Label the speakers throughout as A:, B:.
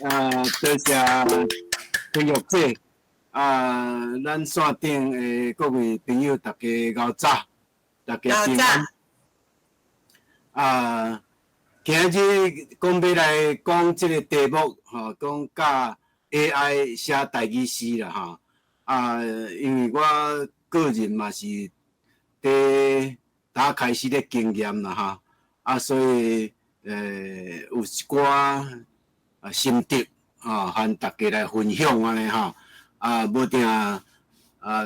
A: 啊，多謝天玉姐，啊，咱線頂的各位朋友，大家𠢕早，大家平安。啊，今日講欲來講這個題目，吼，講教 AI 寫台語詩啦，吼。啊，因為我個人嘛是佇打開始咧經驗啦，吼，啊，所以有一寡心得，吼，和大家來分享按呢吼。啊，無定啊，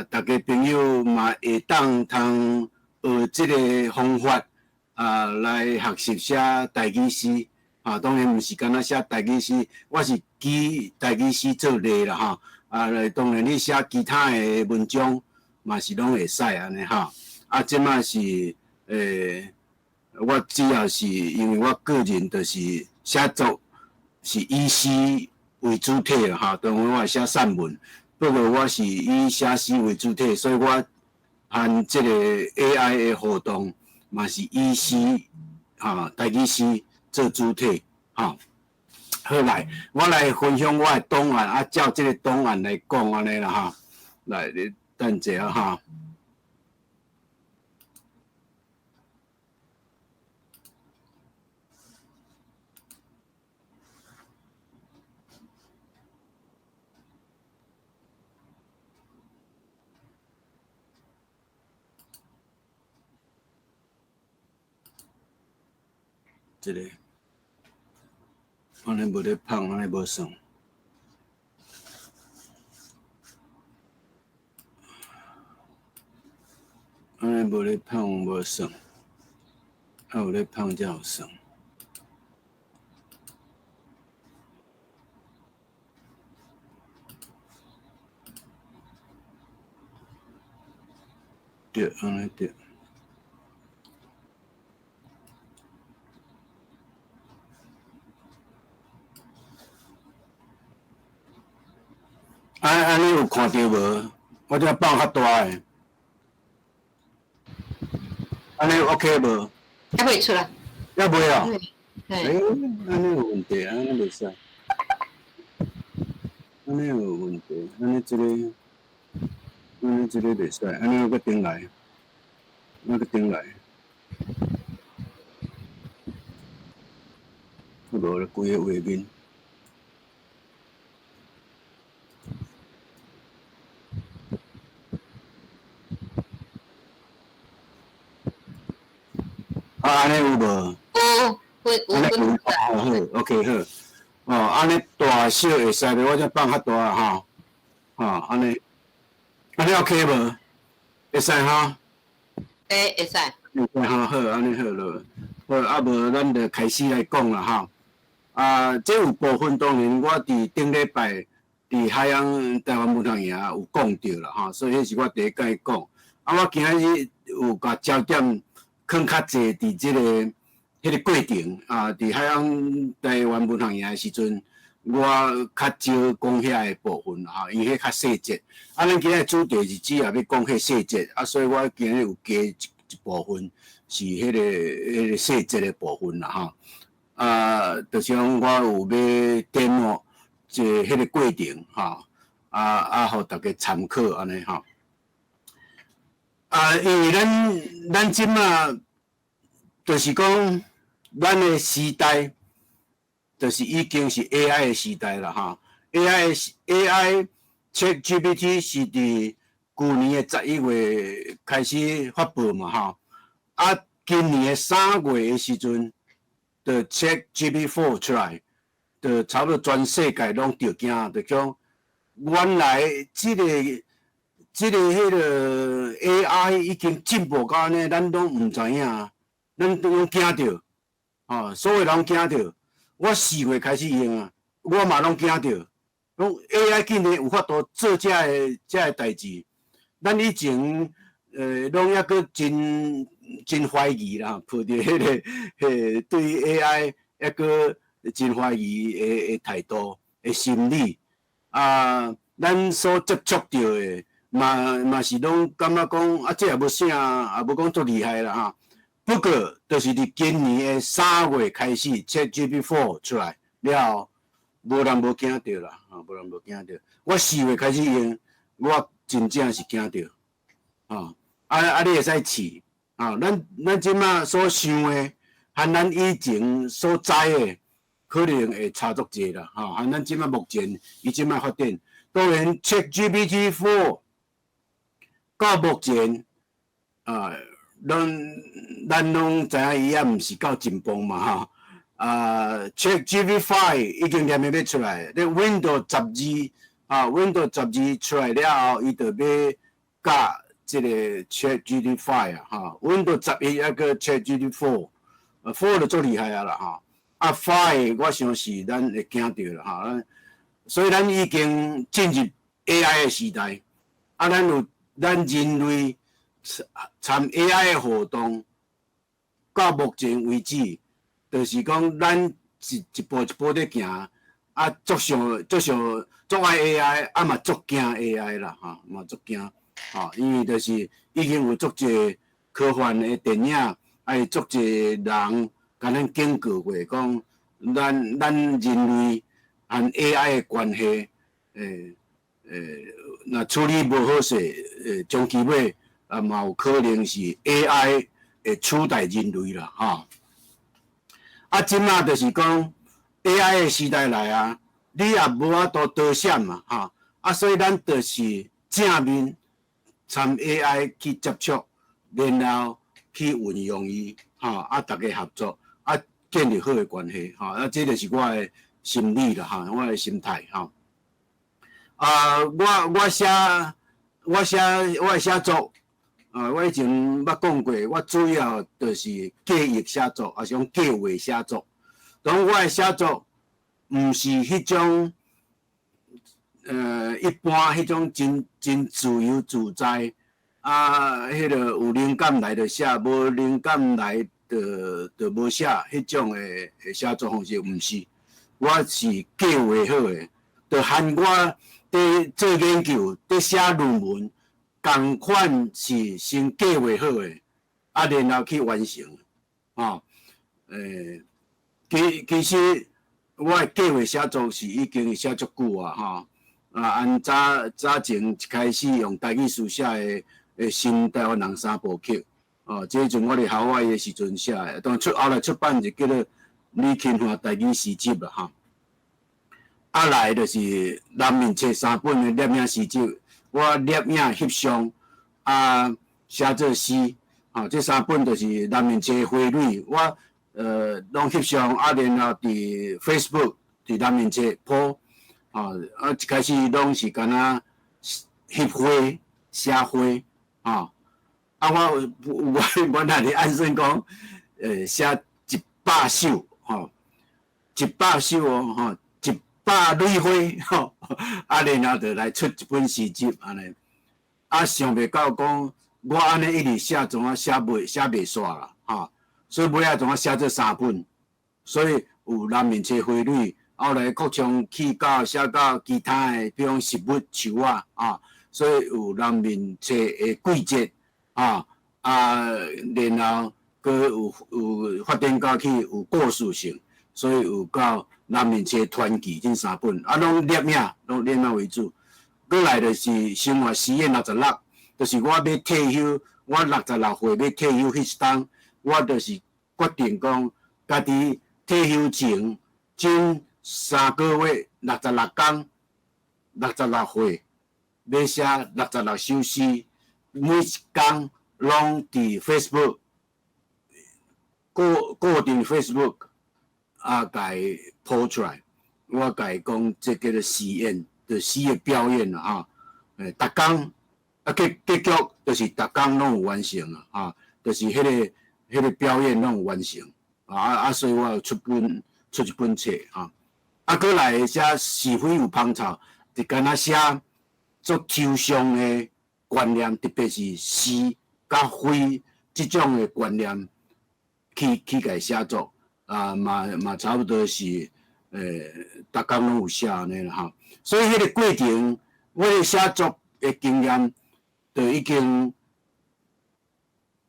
A: 大家朋友嘛會當通學這個方法啊，來學習寫台語詩。啊，當然毋是干焦寫台語詩，我是舉台語詩做例啦，吼。啊，當然你寫其他的文章嘛是攏會使按呢吼。啊，這擺是我主要是因為我個人就是寫作是以詩為主體啦，吼。當然我會寫散文，不過我是以寫詩為主體，所以我和這個 AI 的互動嘛是以詩吼台語詩做主體吼。好來，我來分享我的檔案，啊，照這個檔案來講按呢啦吼。來，你等一下哈。這個，按呢無咧放，按呢無算。按呢無咧放無算，啊有咧放才有算。對，按呢對。啊，按呢有看著無？我這放較大的。按呢 OK 無？
B: 猶未出來。
A: 猶未哦。欸，按呢有問題，按呢袂使。按呢有問題，按呢這個，按呢這個袂使，按呢我閣轉來，我閣轉來。無咧，規個畫面。啊，按呢有無？
B: 有，有有。
A: 好，OK 好。哦，按呢大小會使袂？我這放較大吼。吼，按呢，按呢 OK 無？會使吼？
B: 欸，會使。
A: 會使吼，好，按呢好囉。好，啊無咱就開始來講啦吼。啊，這有部分當然我佇頂禮拜佇海洋台灣文學營有講著啦吼，所以彼是我第一擺講。啊，我今日有共焦點囥較濟佇這個彼個過程啊，佇海洋台灣文學營的時陣，我較少講遐個部分吼，因為彼較細節。啊，咱今日主題是主要欲講彼細節，啊，所以我今日有加一部分是彼個細節的部分啦吼。啊，就是講我有欲 demo 這彼個過程吼，啊啊，予大家參考按呢吼。啊，因為咱這馬就是講，咱的時代就是已經是 AI 的時代啦吼。AI ChatGPT 是佇舊年的11月開始發布嘛吼。啊，今年的3月的時陣，就 ChatGPT 4 出來，就差不多全世界攏著驚，就講原來這個彼個 AI 已經進步到按呢，咱攏毋知影，咱攏驚著，吼，所有人驚著。我4月開始用啊，我嘛攏驚著。講 AI 竟然有法度做這個代誌，咱以前攏猶閣真真懷疑啦，抱著彼個對 AI 猶閣真懷疑的態度的心理。啊，咱所接觸著的嘛是攏感覺講啊，這也無啥，也無講足厲害啦吼。不過，就是佇今年的3月開始，ChatGPT 4 出來了後，無人無驚著啦，吼，無人無驚著。我4月開始用，我真正是驚著，吼。啊啊！你會使試，啊，咱這馬所想的，和咱以前所知的，可能會差足濟啦，吼。和咱這馬目前伊這馬發展，當然 ChatGPT 4 到目前，啊，咱攏知影伊也毋是夠進步嘛，吼。啊，ChatGPT 5 已經連欲出來，咧 Windows 十二啊，Windows 十二出來了後，伊就欲佮這個 ChatGPT 5 啊，吼，Windows 11抑閣 ChatGPT 4，4 就足厲害啊啦，吼，啊 5 我想是咱會驚著啦，吼，所以咱已經進入 AI 的時代，啊，咱有咱人類參 AI 的活動，到目前為止，就是講咱一步一步咧行，啊，足想足想足愛 AI，啊嘛足驚 AI 啦，吼，嘛足驚，吼，因為就是已經有足濟科幻的電影，啊，有足濟人共咱警告過，講咱人類和 AI 的關係，若處理無好勢，終其尾啊嘛有可能是 AI 會取代人類啦，吼。啊，這馬就是講 AI 的時代來啊，你也無法度躲閃嘛，吼。啊，所以咱就是正面參 AI 去接觸，然後去運用伊，吼，啊，逐家合作，啊，建立好的關係，吼，啊，這就是我的心理啦，吼，我的心態，吼。啊，我寫我的寫作，啊，我以前捌講過，我主要就是記憶寫作，抑是講計劃寫作。當我的寫作毋是彼種，一般彼種真自由自在，啊，彼個有靈感來就寫，無靈感來就無寫，彼種的寫作方式，毋是。我是計劃好的，就和我佇做研究、佇寫論文，仝款是先計劃好的，啊，然後去完成，吼。其實我的計劃寫作是已經寫足久啊，吼。啊，按早早前一開始用台語書寫的《新台灣人三部曲》，哦，這陣我佇夏威夷的時陣寫的，當出後來出版就叫做《李勤華台語詩集》啦，吼。啊來就是南面冊三本的攝影詩集，我攝影翕相啊寫做詩，吼，這三本就是南面冊花蕊，我攏翕相啊，然後佇 Facebook 佇南面冊 po，吼，啊一開始攏是敢若翕花寫花，吼，啊我若咧按算講，寫100首，吼，一百首哦，吼。100蕊花，吼，啊，然後就來出一本詩集，按呢，啊，想袂到講，我按呢一直寫，總啊寫袂煞啦，吼，所以尾仔總啊寫做三本，所以有南面冊花蕊，後來擴充去到寫到其他的，比如講植物樹仔，啊，所以有南面冊的季節，啊，啊，然後閣有發展到去有故事性，所以有到南面冊傳奇這三本，啊，攏攝影，攏攝影為主。閣來就是生活實驗六十六，就是我欲退休，我66歲欲退休彼一冬，我就是決定講，家己退休前，前3個月六十六工，六十六歲，欲寫六十六首詩，每一工攏佇 Facebook 固定 Facebook 啊，共伊 po 出來，我共伊講，這叫做實驗，就詩的表演啦，吼。逐工啊結局就是逐工攏有完成啊，哈，就是彼個表演攏有完成，啊啊，所以我有出一本冊，哈。啊，閣來寫是非有芳臭，就敢若寫足抽象的觀念，特別是是佮非這種的觀念，去共伊寫作，啊，嘛差不多是，逐工攏有寫按呢啦，吼。所以彼個過程，我的寫作的經驗，就已經，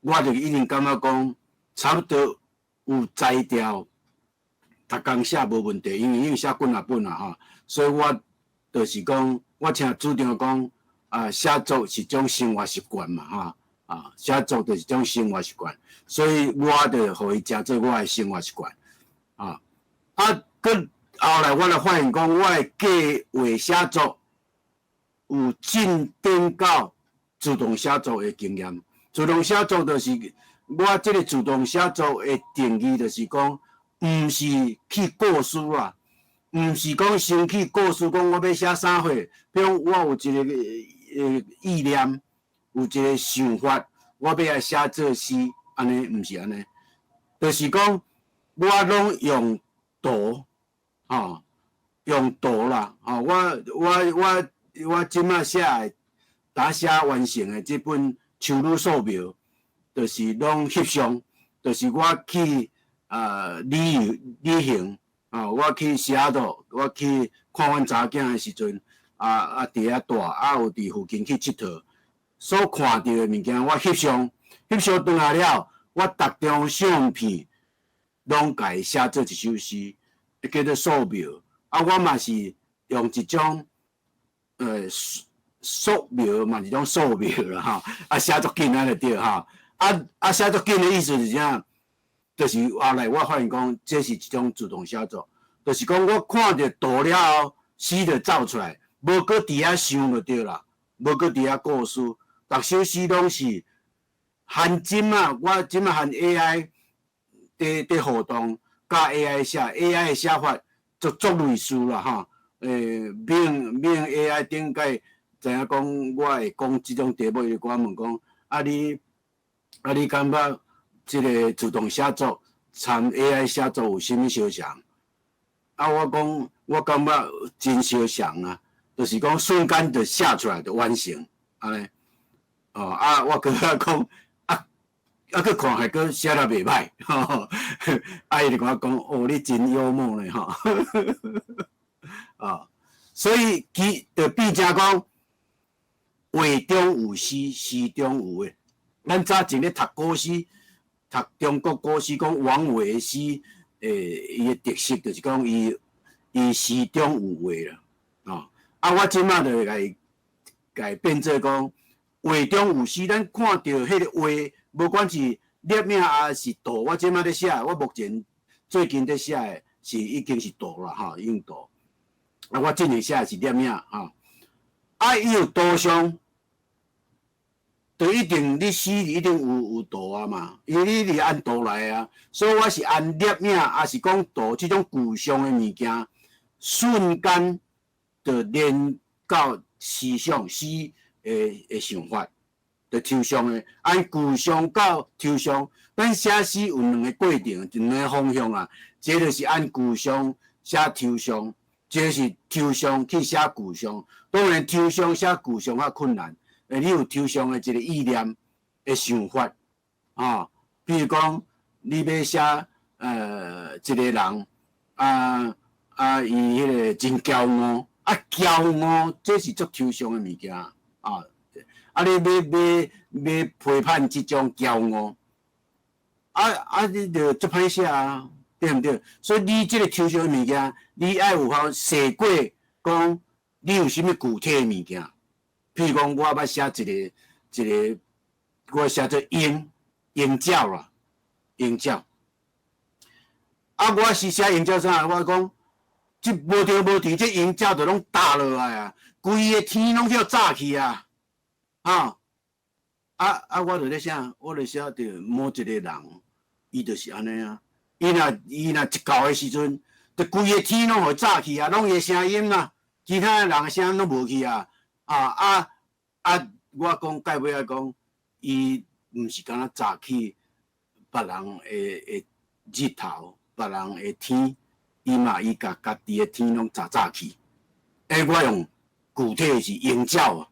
A: 我就已經感覺講，差不多有才調。逐工寫無問題，因為已經寫幾若本啦吼，所以我就是講，我聽主張講，啊，寫作是種生活習慣嘛吼，啊，寫作就是種生活習慣，所以我就予伊誠做我的生活習慣，啊，啊，閣後來我就發現講，我的計畫寫作有進展到自動寫作的經驗。自動寫作就是我這个自動寫作的定義，就是講，毋是去構思啊，毋是講先去構思講我欲寫啥貨，比如我有一个意念，有一个想法，我欲來寫做詩，按呢毋是按呢，就是講我攏用圖，吼，用圖啦，吼，我這馬寫的，打寫完成的這本《秋女素描》，就是攏翕相，就是我去旅遊旅行，啊，我去西雅圖，我去看阮查某囝的時陣，啊佇遐蹛，啊有佇附近去𨑨迌，所看著的物件，我翕相，翕相轉來了，我逐張相片攏共伊寫做一首詩，叫做素描。啊，我嘛是用一種素描嘛是種素描啦吼，啊寫足緊按呢就對吼，啊寫足緊的意思是啥？就是後來我發現講，這是一種自動寫作，就是講我看著圖了後，詩就走出來，無閣佇遐想就對啦，無閣佇遐構思，逐首詩攏是含這馬，我這馬含 AI 佇互動，佮 AI 寫，AI 的寫法足足類似啦吼，免免 AI 頂擺知影講我會講這種題目，伊就共我問講，啊你感覺這个自動寫作參 AI 寫作有啥物相像？啊，我講我感覺真相像啊，就是講瞬間就寫出來就完成，按呢。哦，啊，我閣較講，啊，啊，閣看還閣寫得袂歹，吼，啊，伊就共我講，哦，你真幽默咧，吼，啊，所以其就變成講，畫中有詩，詩中有畫。咱早前咧讀古詩，讀中國古詩，講王維的詩，伊的特色就是講伊詩中有畫啦，哦，啊，我這馬就會共伊變做講，畫中有詩，咱看著彼個畫，無管是攝影抑是圖，我這馬咧寫，我目前最近咧寫的是已經是圖啦，吼，已經圖。啊，我之前寫的是攝影，吼，啊，伊有圖像。就一定你詩一定有圖啊嘛，因為你是按圖來啊，所以我是按攝影，抑是講圖這種具象的物件，瞬間就連到思想詩的想法，就抽象的，按具象到抽象，咱寫詩有兩個過程，兩個方向啊，一個就是按具象寫抽象，一個是抽象去寫具象。當然抽象寫具象較困難。你有抽象的一個意念的想法，啊，比如講，你欲寫一個人，啊啊，伊彼个真驕傲，啊驕傲，這是足抽象的物件，啊，啊你欲欲欲批判這種驕傲，啊啊你就足歹寫啊，對毋對？所以你這个抽象的物件，你愛有法寫過，講你有啥物具體的物件。譬如講，我欲寫一个一个，我寫做鷹鷹鳥啦，鷹鳥。啊，我是寫鷹鳥啥？我講，這無著無佇，這鷹鳥就攏焦落來啊，規个天攏予炸去啊！啊啊啊！我就咧寫，我就寫著某一個人，伊就是按呢啊。伊若一叫的時陣，就規个天攏予炸去啊，攏伊的聲音啊，其他的人的聲音攏無去啊。啊啊啊！我講到尾仔講，伊毋是干焦炸去別人的日頭，別人的天，伊嘛伊共家己的天攏炸炸去。欸，我用具體是鷹鳥啊，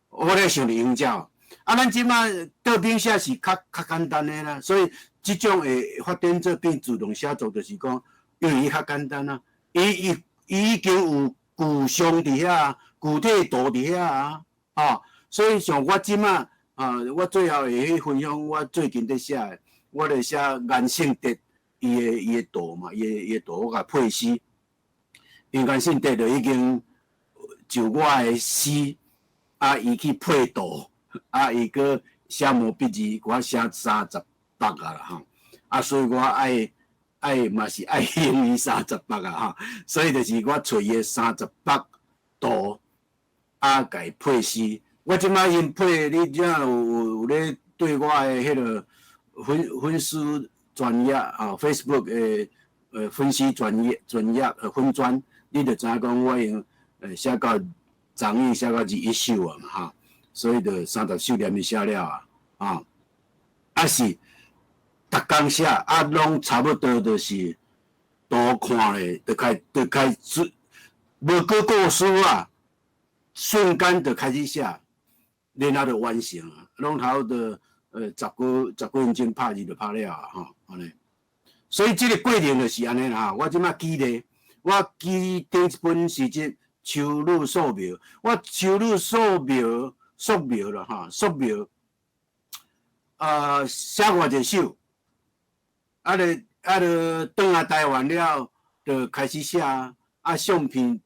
A: 我咧想著鷹鳥。啊，咱這馬桌頂寫是較較簡單的啦，所以這種會發展做變自動寫作，就是講，因為伊較簡單啊，伊已經有具象佇遐，具體圖佇遐啊，吼，所以像我這馬啊，我最後會去分享我最近佇寫的，我咧寫顏聖哲伊的圖嘛，伊的圖我共配詩，因為顏聖哲就已經就我的詩，啊，伊去配圖，啊，伊閣寫毛筆字，我寫38啊啦吼，啊，所以我愛嘛是愛用伊三十八啊吼，所以就是我揣伊的三十八圖，啊，共伊配詩。我這擺因配，你這有咧對我的彼個粉絲專頁啊，Facebook 的粉絲專頁粉專，你就知影講我用寫到昨昏寫到21首啊嘛吼，所以就三十首連伊寫了啊，啊，啊是逐工寫啊，攏差不多就是圖看咧，就開始，無閣構思啊，瞬間就開始寫，然後就完成啊，攏差不多十幾分鐘拍字就拍了啊，吼，按呢。所以這个過程就是按呢啦。我這擺舉例，我舉頂一本是這秋女素描，我秋女素描啦，吼，素描，啊，寫偌濟首，啊咧啊咧，轉來台灣了，就開始寫，啊，相片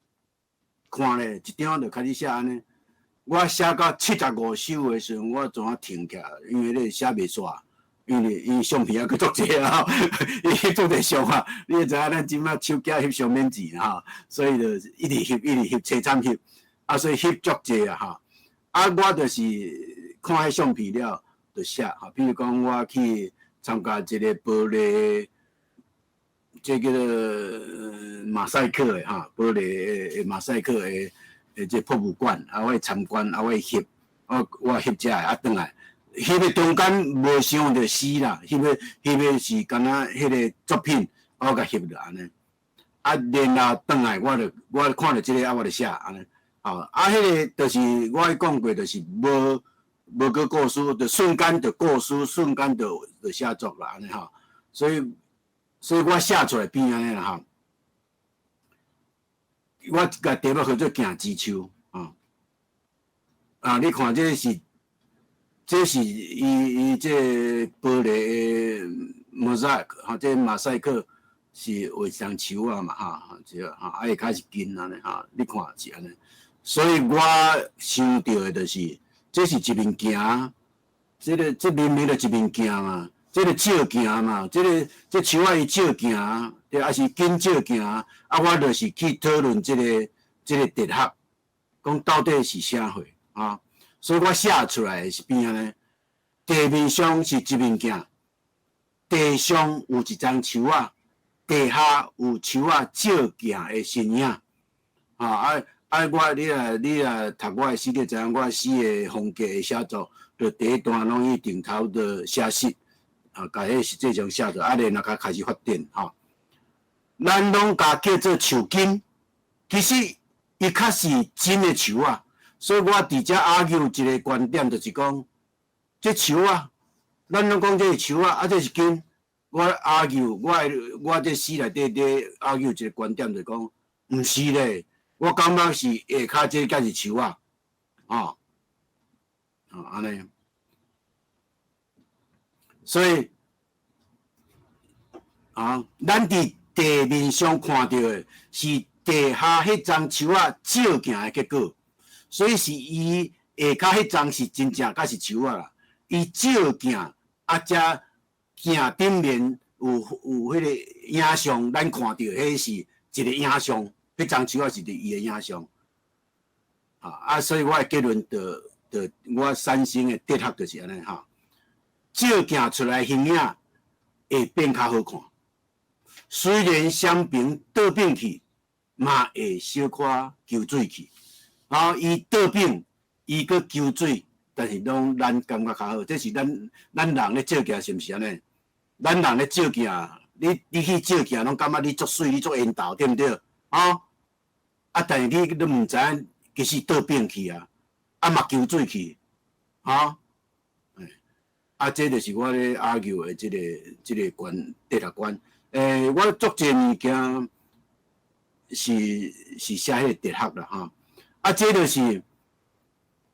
A: 看咧，一張就開始寫按呢。我寫到75首的時陣，我怎啊停起來？因為咧寫袂煞，因為伊相片猶閣足濟啊，伊翕足濟相啊，你會知影咱這擺手機翕相免錢吼，所以就一直翕，一直翕，凄慘翕，啊，所以翕足濟啊吼。啊，我就是看彼相片了，就寫吼。比如講，我去參加一个玻璃，這叫做馬賽克的哈，玻璃的馬賽克的。這博物館，啊，我去參觀，啊，我去翕，我翕這个，啊，轉來，翕的中間無想著詩啦，翕的是敢若彼个作品，我共翕著按呢，啊，然後轉來，我就我看著這个，啊，我就寫按呢，吼，啊，彼个就是我講過，就是無閣構思，就瞬間就構思，瞬間就寫作啦，按呢吼，所以我寫出來變按呢啦吼。我共題目號做鏡之樹啊！啊，你看這是伊這玻璃的 mosaic 吼，這馬賽克是畫一張樹仔嘛哈，這哈啊，下跤是金按呢哈，你看是按呢。所以我想著的就是，這是一面鏡，這个這明明就一面鏡嘛，這个照鏡嘛，這个這樹仔伊照鏡，對，抑是金照鏡，啊，我就是去討論這个哲學，講到底是啥貨啊？所以我寫出來的是變按呢？地面上是一面鏡，地上有一叢樹仔，地下有樹仔照鏡的身影。啊！我你若讀我的詩，你知影我詩的風格的寫作，就第一段攏一定差不多寫實，啊，共彼實際上寫作，啊，然後才開始發展吼。咱攏共叫做樹根，其實伊較是真的樹仔，所以我佇遮 argue 一个觀點，就是講，這樹仔，咱攏講這是樹仔，啊，這是根。我 argue，我這詩內底咧 argue 一个觀點，就是講，毋是咧，我感覺是下跤這才是樹仔，吼，哦，按呢。所以，啊，咱佇地面上看著的是地下彼叢樹仔照鏡的結果，所以是伊下跤彼叢是真正才是樹仔啦。伊照鏡啊，才鏡頂面有彼个影像，咱看著彼是一个影像，彼叢樹仔是佇伊的影像。啊，所以我的結論就我產生的哲學就是按呢吼，照鏡出來形影會變較好看。雖然雙爿倒反去，嘛會小可搝水去。然後伊倒反，伊閣搝水，但是攏咱感覺較好。這是咱人咧照鏡是毋是按呢？咱人咧照鏡，你去照鏡，攏感覺你足媠，你足緣投，對毋對？吼！啊，但是你毋知影，其實倒反去啊，啊嘛搝水去，吼！啊，這就是我咧 argue 的這个觀哲學觀。我足濟物件是寫彼個哲學啦，吼。啊，這就是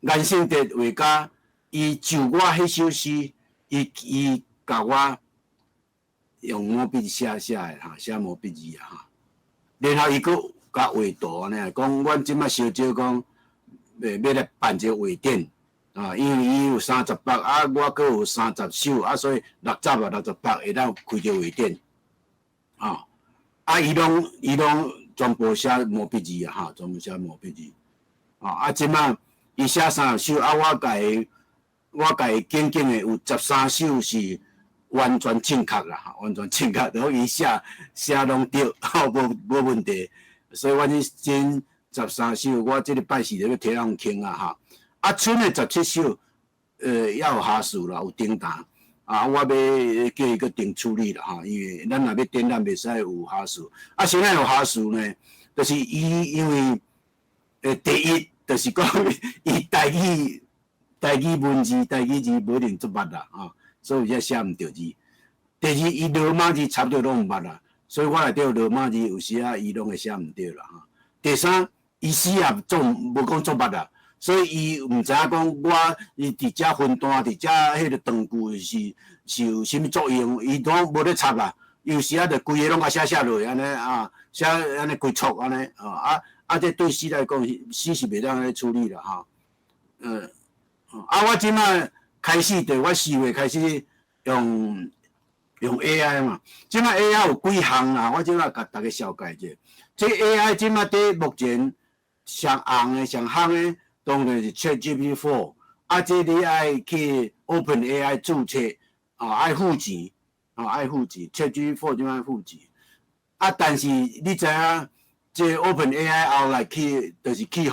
A: 顏聖哲畫家，伊就我彼首詩，伊共我用毛筆寫寫的哈，寫毛筆字啊哈。然後伊閣共畫圖按呢，講阮這擺小少講，欲來辦一個畫展啊，因為伊有三十幅，啊，我閣有三十首，啊，所以六十啊，六十幅會當開一個畫展，啊，啊，伊攏全部寫毛筆字啊，哈，全部寫毛筆字，啊，啊，這擺伊寫三十首，啊，我共伊緊緊的有13首是完全正確啦，完全正確，就伊寫寫攏對，無問題。所以我這整十三首，我這個拜四就欲提人傾啊，哈。啊，賰的17首，猶有瑕疵啦，有停頓。啊，我欲叫伊閣重處理啦，哈，因為咱若欲展覽袂使有瑕疵。啊，啥物有瑕疵呢？就是伊因為，第一就是講伊台語文字、台語字無一定足捌啦，哈，所以才寫毋著字。第二，伊羅馬字差不多攏毋捌啦，所以我內底有羅馬字，有時仔伊攏會寫毋著啦，哈。第三，伊詩也做無講足捌啦，所以伊毋知影講我伊佇遮分段，佇遮彼个斷句是有啥物作用，伊攏無咧插啦。有時仔就規个攏共寫寫落按呢啊，寫按呢規撮按呢啊啊啊！這對詩來講，詩是袂當按呢處理啦，哈。啊，我這擺開始，對我4月開始用 AI 嘛。這擺 AI 有幾項啦，我這擺共大家紹介者。這 AI 這擺佇目前上紅的、上夯的，當然是 ChatGPT 4。啊，這你愛去 OpenAI 註冊，啊，愛付錢，啊，愛付錢。ChatGPT 4這擺付錢。啊，但是你知影，這 OpenAI 後來去，就是去予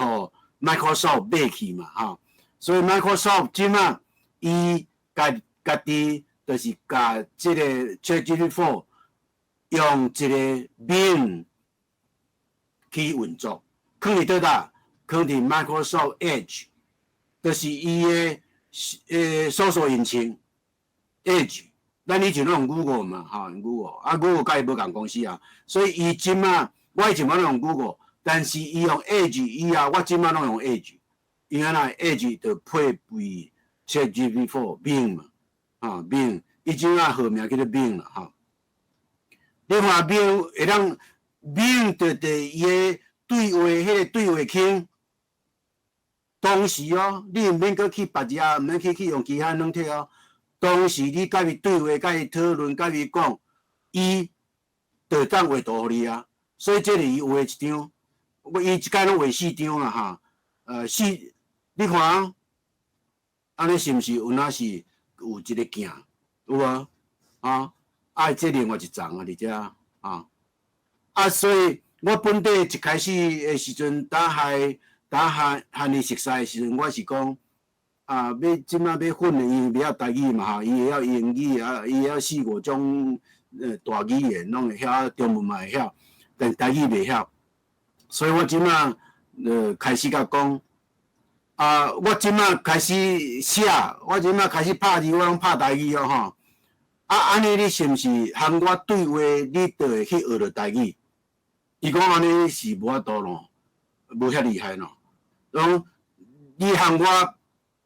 A: Microsoft 買去嘛，吼。所以 Microsoft 這擺伊家己就是共這個 ChatGPT 4 用一個 Bing 去運作，囥佇佗落？囥佇 Microsoft Edge，就是伊的搜索引擎 Edge。咱以前攏用 Google 嘛，吼，用 Google，啊，Google 佮伊無仝公司啊，所以伊這擺我以前攏用 Google，但是伊用 Edge 以後，我這擺攏用 Edge，因為按怎 Edge 就配備 ChatGPT 4 Bing 嘛，啊 Bing，伊這擺號名叫做 Bing 啦，吼。你看 Bing 會當 Bing 就佇伊的對話，彼個對話框，當時哦，你毋免閣去別家，毋免去用其他軟體哦。當時你共伊對話、共伊討論、共伊講，伊就會當畫圖予你啊。所以這是伊畫一張，伊一擺攏畫四張啦，哈。四，你看啊，按呢是毋是有哪是有一個鏡？有無？啊，啊，這另外一層啊，佇遮啊。啊，所以我本底一開始的時陣，當和和伊熟似的時陣，我是講啊，欲這擺欲訓練，伊袂曉台語嘛，吼，伊會曉英語啊，伊會曉四五種大語言，攏會曉，中文嘛會曉，但台語袂曉。所以我這擺開始共講，啊，我這擺開始寫，我這擺開始拍字，我攏拍台語哦，吼。啊，按呢你是毋是和我對話，你就會去學著台語？伊講按呢是無法度咯，無遐厲害咯。講你和我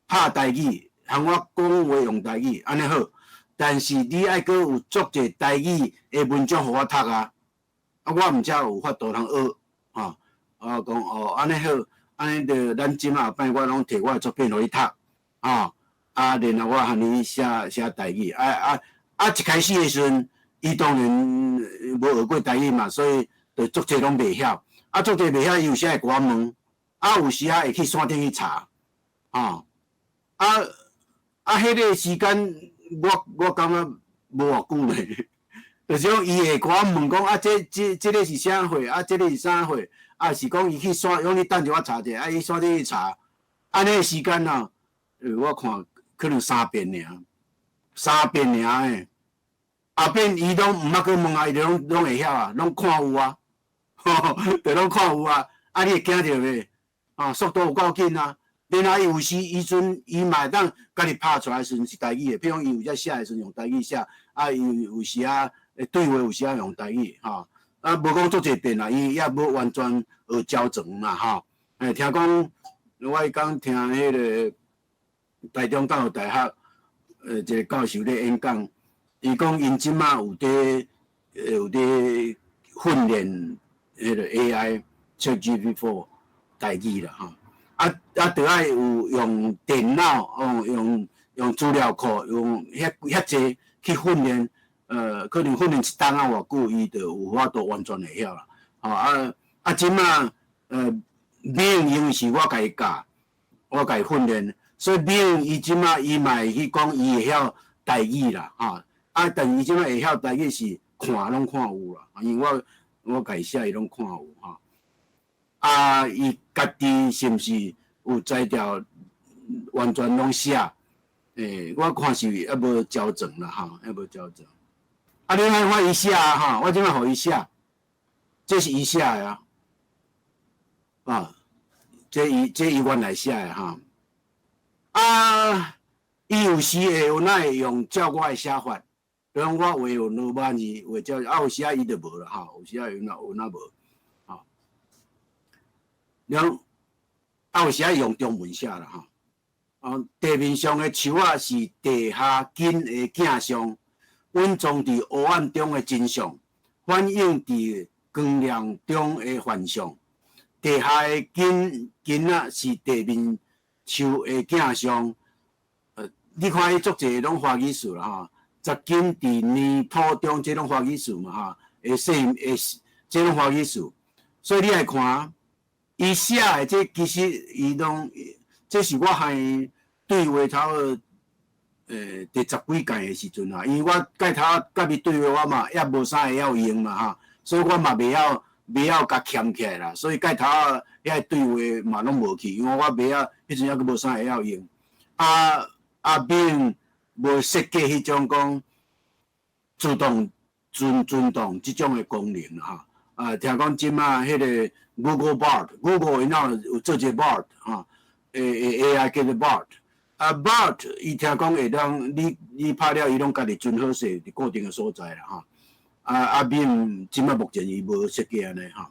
A: 拍台語，和我講話用台語，按呢好。但是你愛閣有足濟台語的文章予我讀啊，啊，我毋才有法度通學，吼。我講哦，按呢好，按呢就咱這擺後擺我攏提我的作品予你讀，吼。啊，然後我和你寫寫台語，啊啊啊！一開始的時陣，伊當然無學過台語嘛，所以就足濟攏袂曉。啊，足濟袂曉，伊有時會共我問，啊，有時仔會去線頂去查，吼。啊啊，彼個時間我感覺無偌久呢，就是講伊會共我問講啊，這個是啥貨？啊，這個是啥貨？啊，是講伊去線，講你等者我查者，啊，伊線頂去查，按呢時間啊，我看可能三遍爾，三遍爾的，後邊伊攏毋捌閣問啊，伊就攏會曉啊，攏看有啊，就攏看有啊，啊，你會驚著袂？啊，速度有夠緊啊！然後伊有時伊陣伊嘛會當家己拍出來時陣是台語的，譬如講伊有遮寫的時陣用台語寫，啊，伊有時啊對話有時啊用台語，吼，啊，無講足濟遍啦，伊也無完全學教全啦，吼。欸，聽講我彼工聽彼個台中教育大學一個教授咧演講，伊講𪜶這馬有佇訓練彼个 AI ChatGPT 台語啦吼。啊，著愛有用電腦哦，用資料庫，用遐濟去訓練，可能訓練一冬仔偌久，伊就有法度完全會曉啦。吼啊，這馬Bing 因為是我共伊教，我共伊訓練，所以 Bing 伊這馬伊嘛會去講，伊會曉台語啦，吼。啊，但伊這馬會曉台語是看攏看有啦，因為我共伊寫，伊攏看有吼。啊，伊家己是毋是有才調完全攏寫？我看是猶無調整啦，吼，猶無調整。啊，你看看伊寫吼，我這馬予伊寫，這是伊寫的啊，啊，這伊原來寫的吼。啊，伊有時會有哪會用照我的寫法，比如講我畫有羅馬字，畫照，啊有時仔伊就無啦，吼，有時仔有哪無，吼。了，啊有時仔用中文寫啦，吼。哦，地面上的樹仔是地下根的鏡像，蘊藏佇黑暗中的真相，反映佇光亮中的幻象。地下的根仔是地面樹的鏡像。你看伊足濟攏華語詞啦，吼，扎根佇泥土中，這攏華語詞嘛，吼，會說會這攏華語詞，所以你來看，伊寫的這其實伊攏，這是我和伊對話差不多，第十幾屆的時陣啊，因為我蓋頭佮伊對話，我嘛猶無啥會曉用嘛，哈，所以我嘛袂曉共欠起來啦，所以蓋頭遐個對話嘛攏無去，因為我袂曉，彼陣猶閣無啥會曉用，啊並無設計彼種講自動存檔這種的功能哈，啊，聽講這馬彼個 Google Bard，Google 𪜶有做一個 Bard 哈，AI 叫做 Bard，啊 Bard 伊聽講會當你拍了，伊攏家己存好勢佇固定的所在啦哈，啊 Bing 這馬目前伊無設計按呢哈，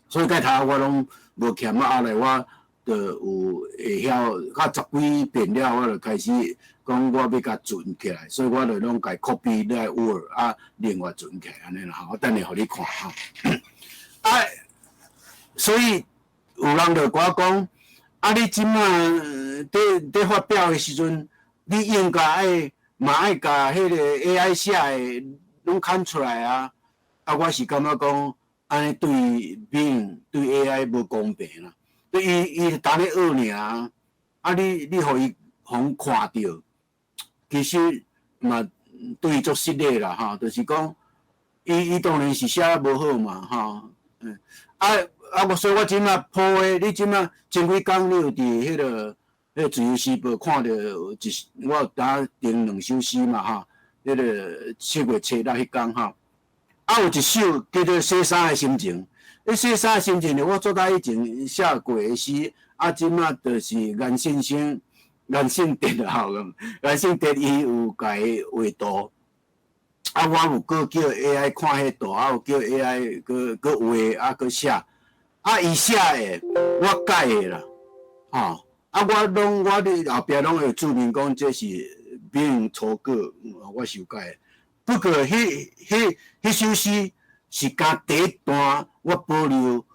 A: 所以蓋頭我攏無欠啊，後來我就有會曉較十幾遍了，我就開始講我欲共存起來，所以我就攏共 copy 來 Word 啊，另外存起來按呢啦吼，我等下予你看吼。啊，所以有人就共我講，啊，你這馬佇發表的時陣，你應該愛嘛愛共彼个 AI 寫的攏崁出來啊。啊，我是感覺講，按呢對 Bing 對 AI 無公平啦。對伊伊當咧學爾，啊你予伊予人看著，其實嘛對伊足失禮啦吼，就是講，伊當然是寫無好嘛吼，啊我所以我這馬 po 的，你這馬前幾工你有佇彼個自由時報看著一，我有當登兩首詩嘛吼，彼個7月七日彼工吼，啊有一首叫做洗衫的心情。彼洗衫的心情呢，我做早以前寫過的詩，啊，這馬就是顏先生、顏勝哲吼，顏勝哲伊有共伊畫圖，啊，我有閣叫 AI 看彼圖，啊，有叫 AI 閣畫，啊，閣寫，啊，伊寫的我改的啦，吼，啊，我攏我佇後壁攏會注明講這是 Bing 初稿，我修改的。不過，彼首詩是共第一段我保留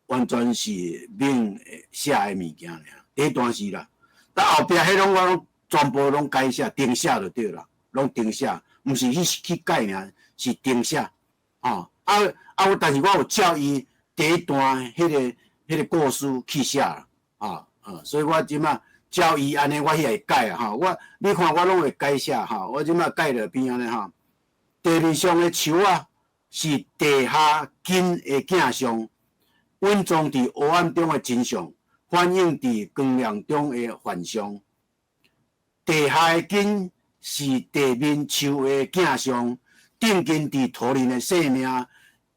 A: 完全是 Bing 寫的物件爾，第一段是啦，但後壁彼攏我攏全部攏改寫、重寫就對啦，攏重寫，毋是去改爾，是重寫，吼啊！我但是我有照伊第一段彼個故事去寫啦，啊，所以我這馬照伊按呢，我彼會改啊，吼，我你看我攏會改寫吼，我這馬改落邊按呢吼，地面上的樹仔是地下根的鏡像，蘊藏佇黑暗中的真相，反映佇光亮中的幻象。地下的根是地面樹的鏡像，定根佇土裡的生命，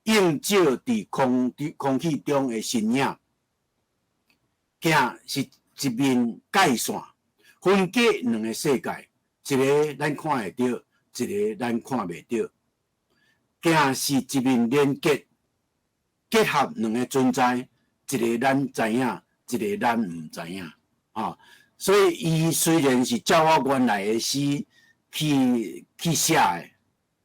A: 映照佇空氣中的身影。鏡是一面界線，分隔兩個世界，一个咱看會著，一個咱看袂著。鏡是一面連結，結合兩个存在，一个咱知影，一个咱毋知影。吼，所以伊雖然是照我原來的詩去寫的，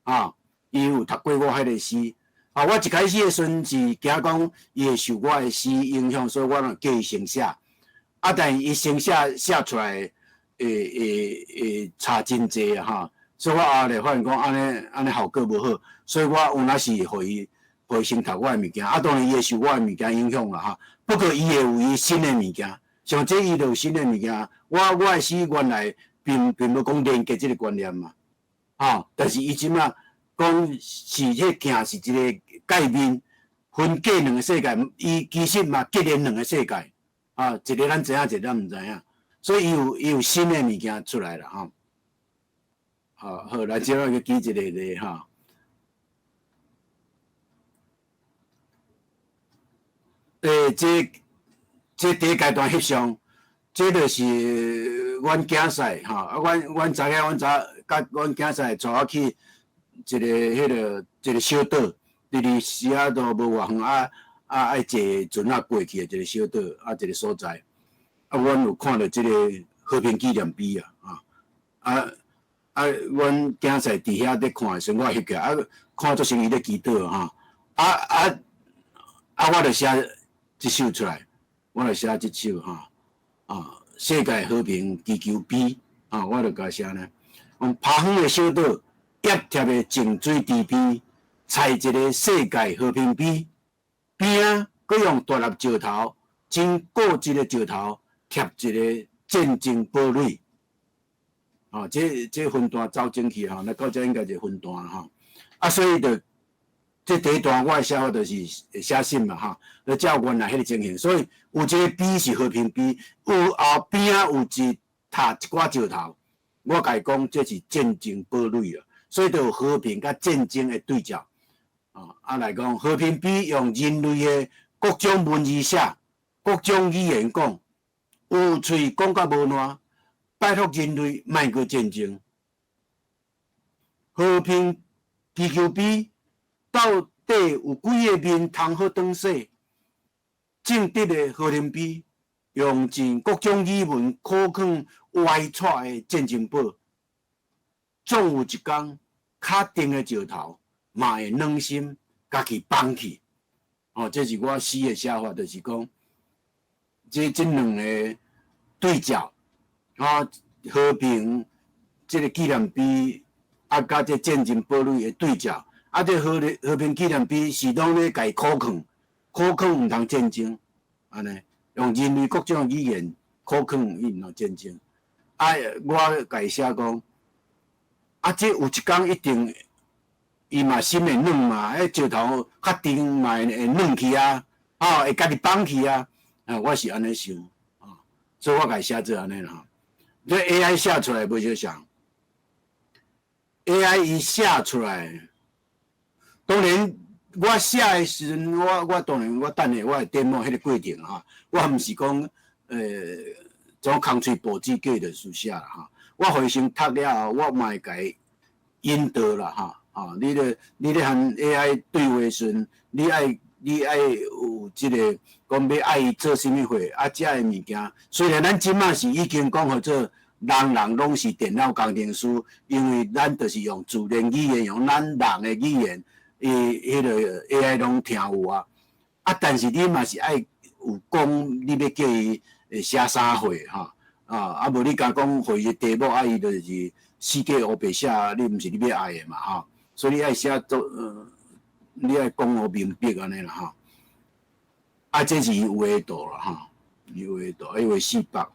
A: 啊，伊有讀過我彼个詩。啊，我一開始的時陣是驚講伊會受我的詩影響，所以我就叫伊先寫。啊，但伊先寫寫出來會差真濟啊！哈，所以我後來發現講按呢按呢效果無好，所以我有那是予伊先讀我的物件。啊，當然伊會受我的物件影響啦，哈。不過伊會有伊新的物件，像這伊就有新的物件。我的詩原來並無講連結這個觀念嘛，吼，但是伊這馬講是彼鏡是一個界面，分隔兩個世界，伊其實嘛結連兩個世界，啊，一個咱知影，一個咱毋知影，所以伊有新的物件出來啦，吼。好，好，來，這擺去舉一個例吼。這第一階段翕相，這就是阮囝婿吼，啊，阮知影，阮查佮阮囝婿帶我去一個彼个一個小島，佇西雅圖無偌遠啊啊，愛坐船仔過去的一個小島啊，一個所在。啊，阮有看著這個和平紀念碑啊，啊啊，阮囝婿佇遐咧看的時陣，我翕起來啊，看足像伊咧祈禱吼，啊啊啊，我就寫這首出來，我就寫這首吼，啊，世界和平祈求碑，啊，我就共寫呢，講拍遠的小島，葉貼的淨水池邊，採一個世界和平碑，邊仔閣用大粒石頭，真固執的石頭，貼一個戰爭堡壘。哦，這分段走進去吼，那到這應該就分段吼。啊，所以就這第一段我的寫法就是寫信嘛吼，就照原來彼个情形。所以有一個碑是和平碑，有後邊仔有一塔一寡石頭，我共伊講這是戰爭堡壘啊。所以就有和平佮戰爭的對照。啊來講和平碑用人類的各種文字寫，各種語言講，有喙講甲無爛。拜託人類莫閣戰爭，和平祈求碑到底有幾个面通好轉洗？正直的和平碑用盡各種語文苦勸歪錯的戰爭堡，總有一天，較硬的石頭嘛會軟心，共去放去。哦，這是我詩的寫法，就是講這兩个對照。啊，和平這个紀念碑啊，佮這戰爭堡壘的對照，啊，這和平紀念碑是攏咧共伊苦勸，苦勸毋通戰爭，按呢用人類各種語言苦勸伊毋通戰爭。啊，我共伊寫講，啊，這有一工一定，伊嘛心會軟嘛，彼石頭較硬嘛會軟去啊，吼，會家己放去啊，啊，我是按呢想，啊，所以我共伊寫做按呢啦。這 AI 寫出來無相像，AI 伊寫出來，當然我寫的時陣，我當然我等下我會點我彼個過程哈，我毋是講總空喙報紙計就書寫啦哈，我予伊先讀了後，我嘛會共伊引導啦哈，哈，你咧和 AI 對話時陣，你愛有這个講欲愛伊做啥物貨，啊，遮个物件，雖然咱這馬是已經講號做人人攏是電腦工程師，因為咱就是用自然語言，用咱人的語言，伊彼个 AI 攏聽有啊。啊，但是你嘛是愛有講，你欲叫伊寫啥貨吼？啊，無你共講予伊題目，啊，伊就是四界烏白寫，你毋是你欲愛的嘛吼。所以你愛寫做，你愛講予明白按呢啦吼。啊，這是伊有的圖啦吼，伊有的圖，伊畫400，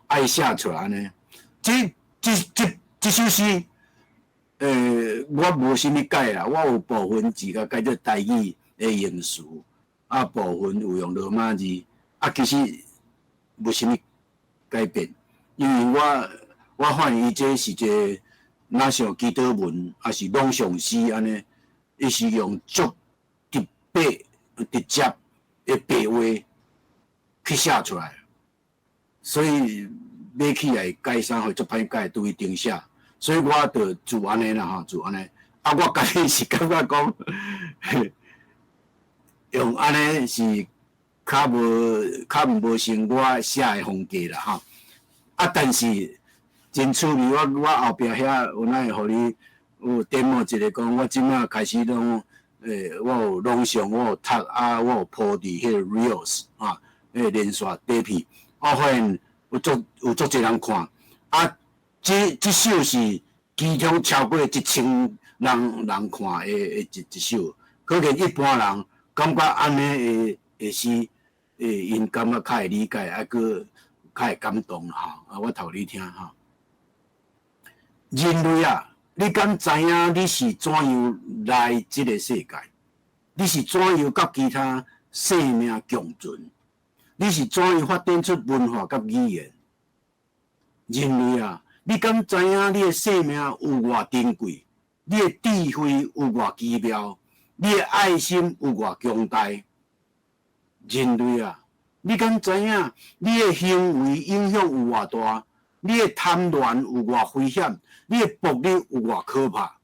A: 啊，伊寫出來按呢。這首詩，我無啥物改啦，我有部分字共改做台語的用詞，啊，部分有用羅馬字，啊，其實無啥物改變，因為我發現伊這是一個若像祈禱文，抑是朗誦詩按呢，伊是用足直白、直接的白話去寫出來，所以買起來改啥會足歹改，拄伊定寫，所以我就做按呢啦吼，做按呢。啊，我家己是感覺講，用按呢是較無像我寫的風格啦吼。啊，但是真趣味，我後壁遐有哪會予你，有 demo 一个講，我這馬開始攏，我有朗誦，我有讀啊，我有鋪佇彼個 reels 啊，彼個連續短片，我發現有足濟人看，啊，這首是其中超過1000人看的一首，可見一般人感覺按呢的詩，𪜶感覺較會理解，啊，閣較會感動吼。啊，我讀予你聽吼。人類啊，你敢知影你是怎樣來這个世界？你是怎樣佮其他生命共存？你是怎樣發展出文化佮語言？人類啊，你敢知影你的生命有偌珍貴？你的智慧有偌奇妙？你的愛心有偌強大？人類啊，你敢知影你的行為影響有偌大？你的貪戀有偌危險？你的暴力有偌可怕？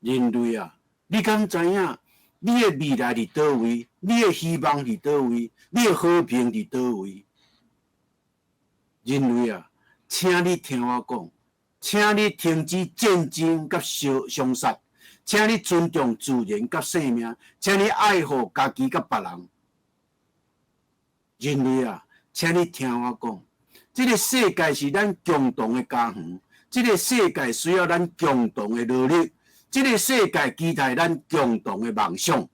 A: 人類啊，你敢知影你的未來佇佗位？你的希望佇佗位？你的和平佇佗位？人類啊，請你聽我講，請你停止戰爭佮相殺，請你尊重自然佮生命，請你愛護家己佮別人。人類啊，請你聽我講，這个世界是咱共同的家園，這个世界需要咱共同的努力，這个世界期待咱共同的夢想。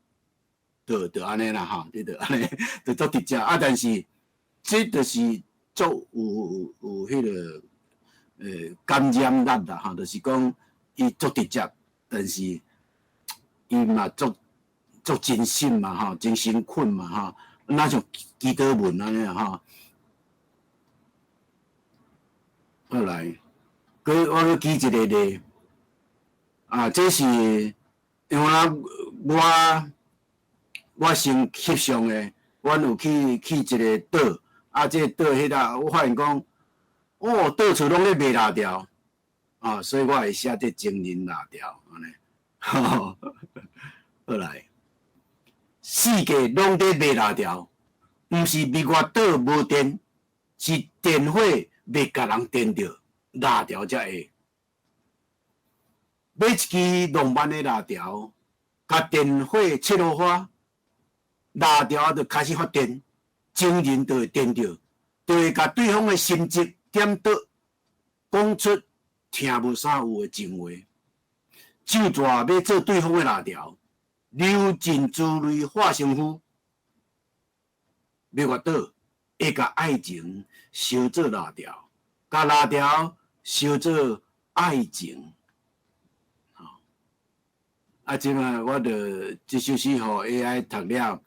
A: 就按呢啦吼，你就按呢，就足直接啊！但是這就是足有彼个感染力啦吼，就是講伊足直接，但是伊嘛足真心嘛吼，真誠懇嘛吼，若像祈禱文按呢吼。好來，閣我閣舉一个例，啊，這是因為我先翕相的，阮有去一个島，啊，這个島彼搭我發現講，哦，到處攏咧賣辣條，啊，所以我會寫這情人辣條，按呢，好來，世界攏佇賣辣條，毋是蜜月島無電，是電火袂共人電著，辣條才會。買一支浪漫的辣條，共電火切予花，辣條就開始發電，情人就會電著，就會共對方的心則點著，講出聽無啥有的情話。手逝欲做對方的辣條，流盡珠淚化成灰。蜜月島會共愛情燒做辣條，共辣條燒做愛情。啊，這馬我就這首詩予 AI 讀了，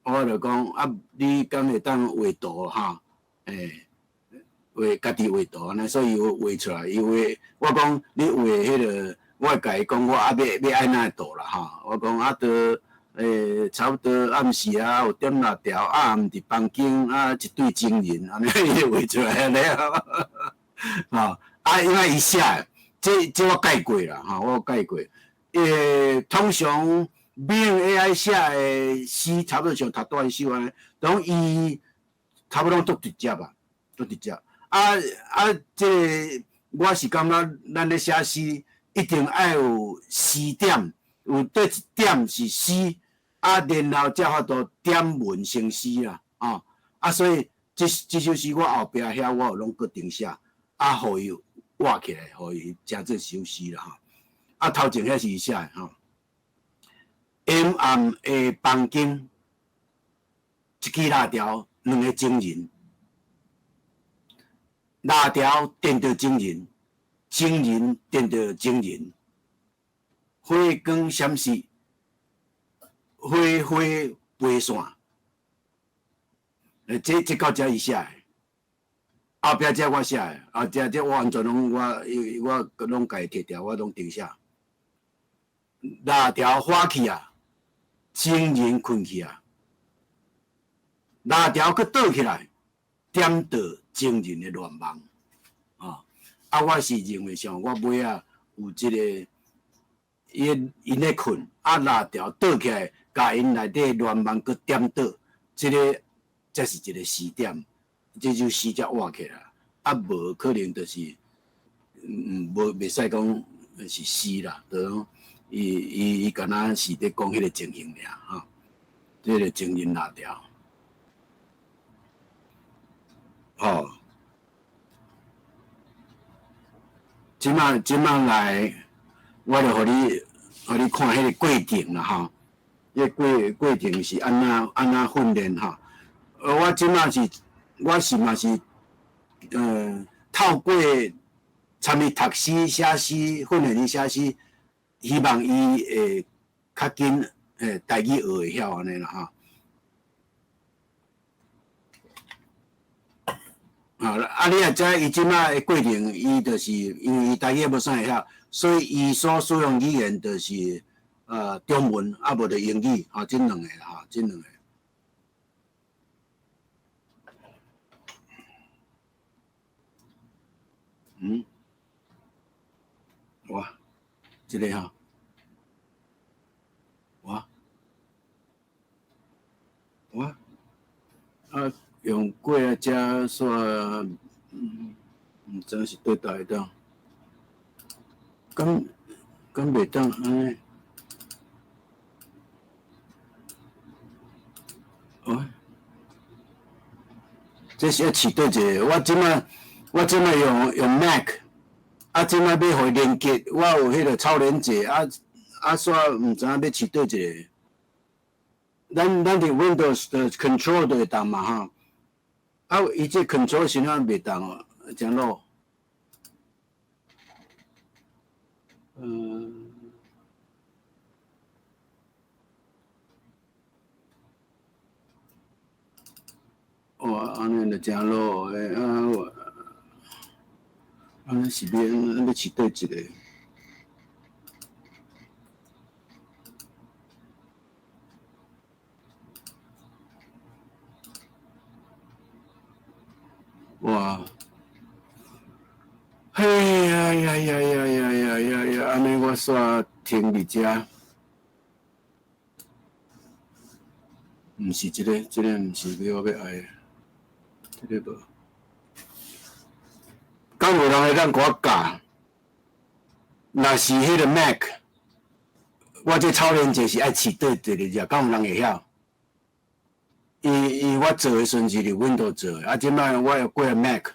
A: 我就講啊，你敢會當畫圖哈？畫家己畫圖按呢，所以伊畫出來，伊畫我講你畫彼个，我會共伊講我啊欲欲按怎圖啦吼？我講啊，都差不多暗時啊，有點辣條啊，暗佇房間啊，一對情人按呢，伊就畫出來按呢，吼啊，因為伊寫的，這我改過啦，吼，我改過。通常用 AI 寫的詩，差不多像頭拄仔彼首按呢，攏伊差不多足直接啊，足直接。啊啊，這个我是感覺咱咧寫詩一定愛有時點，有佗一點是詩，啊，然後才法度點文成詩啦，哦，啊，所以這首詩我後壁遐我有攏閣重寫，啊，予伊活起來，予伊成做首詩啦，吼。啊，頭前遐是伊寫的吼。陰暗的房間，一支蠟條，兩个情人，蠟條電著情人，情人電著情人，火光閃爍，火花飛散。這到這伊寫的，後壁這我寫的，啊，這我完全攏我攏家己摕掉，我攏重寫。蠟條火去啊，情人睏去啊，蠟條閣倒起來，點著情人的願望。啊，啊，我是認為像我尾仔有這个，𪜶咧睏，啊，蠟條倒起來，共𪜶內底願望閣點著，這个才是一个時點，這首詩才活起來。啊，無可能就是，無袂使講，是詩啦，就講伊伊伊敢若是咧講彼个情形爾吼，這个情形拉掉，吼。這擺這擺來，我就予你看彼个過程啦吼，彼个過程是按怎按怎訓練吼。我這擺是，我是嘛是，透過參與讀詩、寫詩、訓練伊寫詩，希望伊會較緊，台語學會曉按呢啦吼。啊，你也知伊這擺的過程，伊就是因為伊台語無啥會曉，所以伊所使用語言就是中文，啊無就英語，吼，這兩个啦，吼，這兩个。哇，這个吼，哇，哇，啊。用過來遮煞，毋知是佗佗會當，敢敢袂當按呢？哦，這是愛試佗一个？我這擺用 Mac，啊，這擺欲予伊連結，我有彼个超連結，啊啊，煞毋知影欲試佗一个。咱佇 Windows 的 Control 就會當嘛吼。啊！伊這 control 是怎袂當哦？真老。哇！按呢就真老的啊！按呢是欲欲試佗一个？哇！嘿呀呀呀呀呀呀呀呀！按呢我煞停佇遮，毋是這个，這个毋是欲我欲愛的，這个無。敢有人會當共我教？若是彼个 Mac，我這超連結是愛試佗一个，敢有人會曉？伊伊我做的時陣是佇 Windows 做的，啊，這擺我又過來 Mac，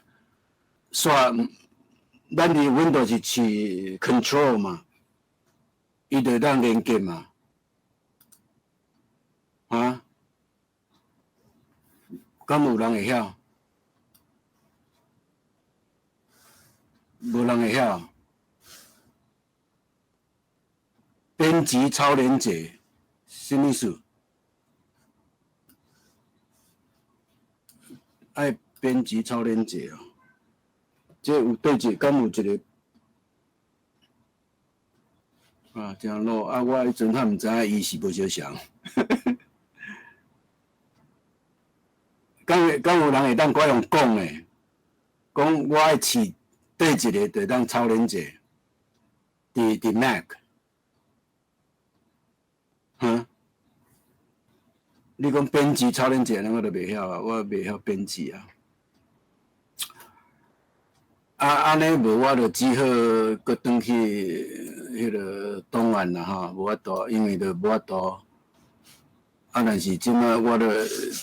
A: 煞咱佇 Windows 是試 Control 嘛，伊就會當連結嘛，啊？敢有人會曉？無人會曉？編輯超連結，啥物意思？愛編輯超連結哦，這有對一，敢有一个啊？真老啊！我彼陣較毋知影伊是無相像，敢有人會當共我用講的？講我愛試對一个，就會當超連結，佇 Mac，哈？你講編輯超連結，我就袂曉啊，我袂曉編輯啊。啊，按呢無我就只好閣轉去彼个檔案啦吼，無法度，因為就無法度。啊，但是這擺我就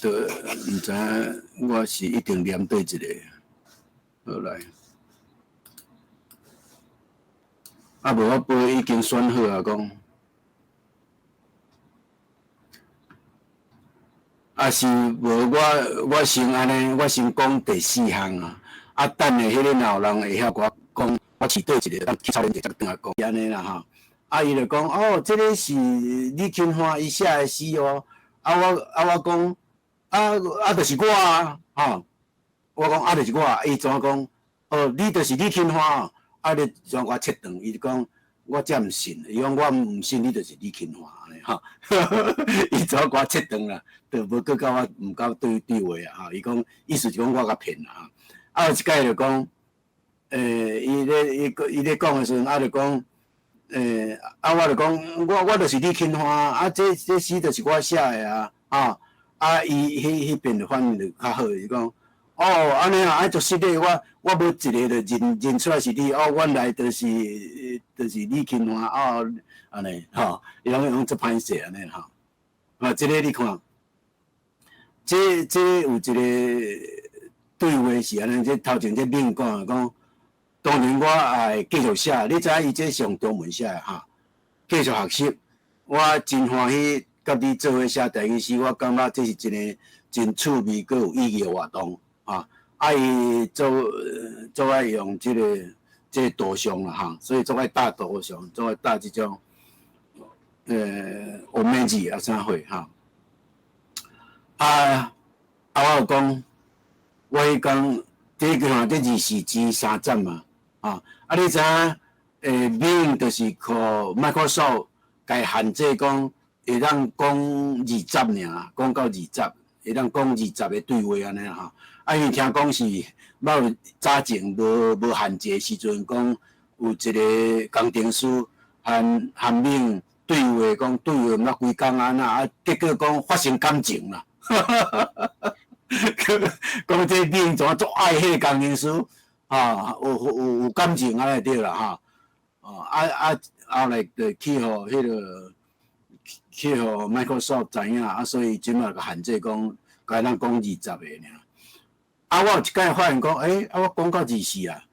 A: 就毋知影，我是一定連佗一个，好來。啊，無我報已經選好啊，講。啊是無我我先按呢，我先講第四項啊。啊，等下彼个若有人會曉共我講，我試佗一个，當去超連結才轉來講，按呢啦吼。啊，伊就講哦，這个是李勤華伊寫的詩哦。啊，我啊我講，啊啊，就是我啊，吼。我講啊，就是我啊。伊怎講？哦，你就是李勤華。啊，你怎共我切斷？伊就講我才毋信。伊講我毋信你就是李勤華按呢吼。伊怎共我切斷啦？就無閣佮我毋夠對對話啊！吼，伊講意思是講我共騙啦。啊，有一擺就講，伊咧伊伊咧講的時陣，啊就講，啊我就講，我就是李勤華啊，這詩就是我寫的啊，吼，啊伊彼彼邊就反應就較好，伊講，哦，按呢啊，啊足失禮，我無一個就認出來是你，哦，原來就是李勤華，哦，按呢吼，伊攏講足歹勢按呢吼。啊，這个你看，這有一個對話是按呢，這頭前這免講講，當然我也會繼續寫，你知影伊這是用中文寫的哈，繼續學習，我真歡喜佮你做伙寫台語詩，我感覺這是一个真趣味閣有意義的活動。啊，啊伊足愛用這個圖像啦哈，所以足愛搭圖像，足愛搭這種文字啊啥貨哈。啊啊，我有講，我彼工第一句話這24之30嘛，啊啊你知影？Bing 就是靠 Microsoft 共限制講會當講二十爾，講到二十，會當講二十个對話按呢吼。啊，因為聽講是捌有早前無限制的時陣，講有一个工程師和 Bing 對話，講對話毋捌幾工按怎，啊，結果講發生感情啦。講這 Bing 怎足愛彼个工程師，哈，有感情按呢對啦哈。哦，啊啊，後來就去予 Microsoft 知影，啊，所以這擺就限制講，共咱講二十个爾。啊，我有一擺發現講，欸，啊，我講到24啊，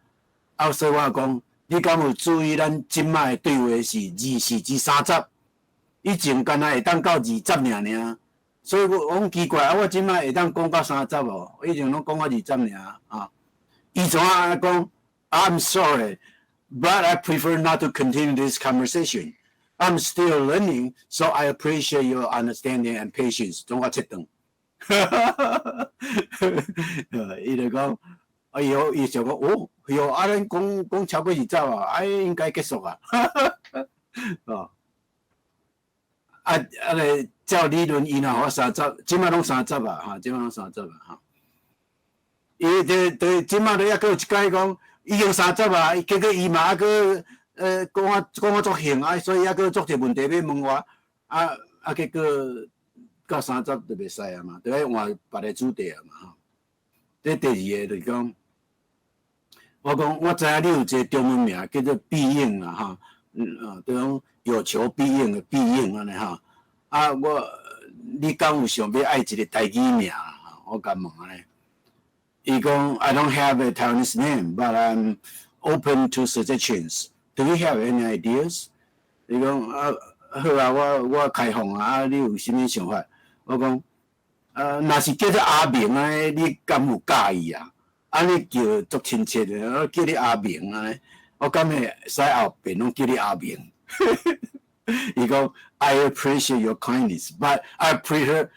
A: 啊，所以我講，你敢有注意咱這擺的對話是24之30？以前敢若會當到二十爾爾，所以我講奇怪，啊，我這擺會當講到三十哦，以前攏講到二十爾啊。伊怎啊講？I'm sorry, but I prefer not to continue this conversation. I'm still learning, so I appreciate your understanding and patience. 總我切斷。伊就講，哎喲，伊想講，哦，喲，啊，咱講講超過二十啊，啊，應該結束啊。哦，啊啊咧，照理論伊若予我三十，這擺攏三十啊，哈，這擺攏三十啊，哈。伊對對，這擺咧抑閣有一擺講，已經三十啊，結果伊嘛抑閣講我足興啊，所以抑閣足濟問題欲問我，啊啊，結果到三十就袂使啊嘛，就愛換別个主題啊嘛，吼。這第二个就是講，我講我知影你有一个中文名叫做必應啦，哈，啊，就講有求必應的必應按呢哈。啊，我你敢有想欲愛一个台語名？我共問按呢。伊講 I don't have a Taiwanese name, but I'm open to suggestions. Do you have any ideas？伊講啊，好啊，我開放啊，啊，你有啥物想法？我講，啊，若是叫做阿明按呢，你敢有佮意啊？按呢叫足親切的，我叫你阿明按呢，我敢會使後邊攏叫你阿明？伊講，I appreciate your kindness, but I prefer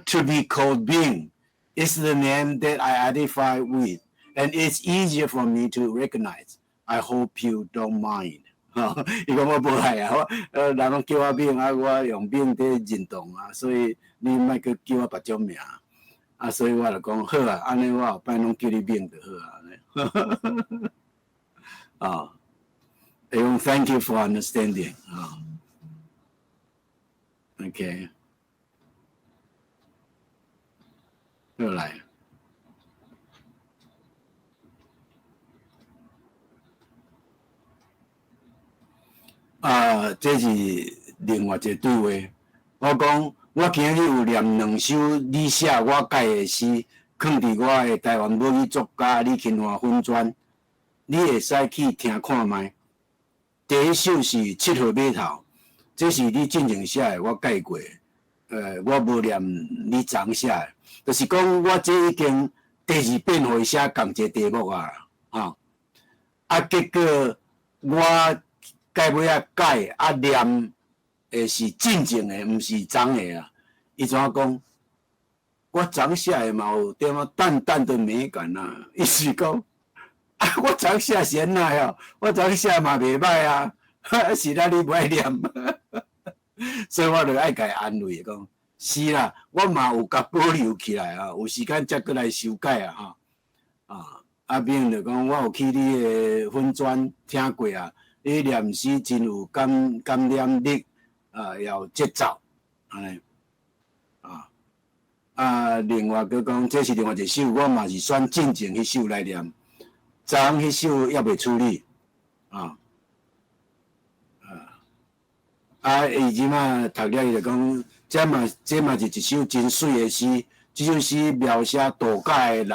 A: to be called Bing. It's the name that I identify with, and it's easier for me to recognize. I hope you don't mind. 伊講我無愛啊，我人攏叫我 Bing 啊，我用 Bing 佇認同啊，所以你莫閣叫我別種名啊，所以我就講好啊，按呢我後擺攏叫你 Bing 就好啊。啊，伊講 Thank you for understanding 啊。OK，又來。啊，這是另外一个對話。我講，我今日有念兩首你寫我改的詩，囥佇我的台灣母語作家李勤華粉專，你會使去聽看覓。第一首是七號碼頭，這是你進前寫的，我改過。我無念你昨寫的，就是講我這已經第二遍予伊寫仝一個題目啊，吼。啊，結果我到尾仔改啊念的是進前的，毋是昨的啊。伊怎講？我昨寫的嘛有點仔淡淡的美感啊。伊是講啊，我昨寫是按怎哦？我昨寫嘛袂䆀啊，是啦，你無愛念，所以我就愛共伊安慰講，是啦，我嘛有共保留起來啊，有時間才閣來修改啊，吼。啊，阿明就講，我有去你的粉專聽過啊。你念詩真有感染力，啊，也有節奏，按呢，啊，啊，另外閣講，這是另外一首，我嘛是選進前彼首來念，昨昏彼首猶未處理，啊，啊，啊，伊這馬讀了伊就講，這嘛是一首真媠的詩，這首詩描寫度假的人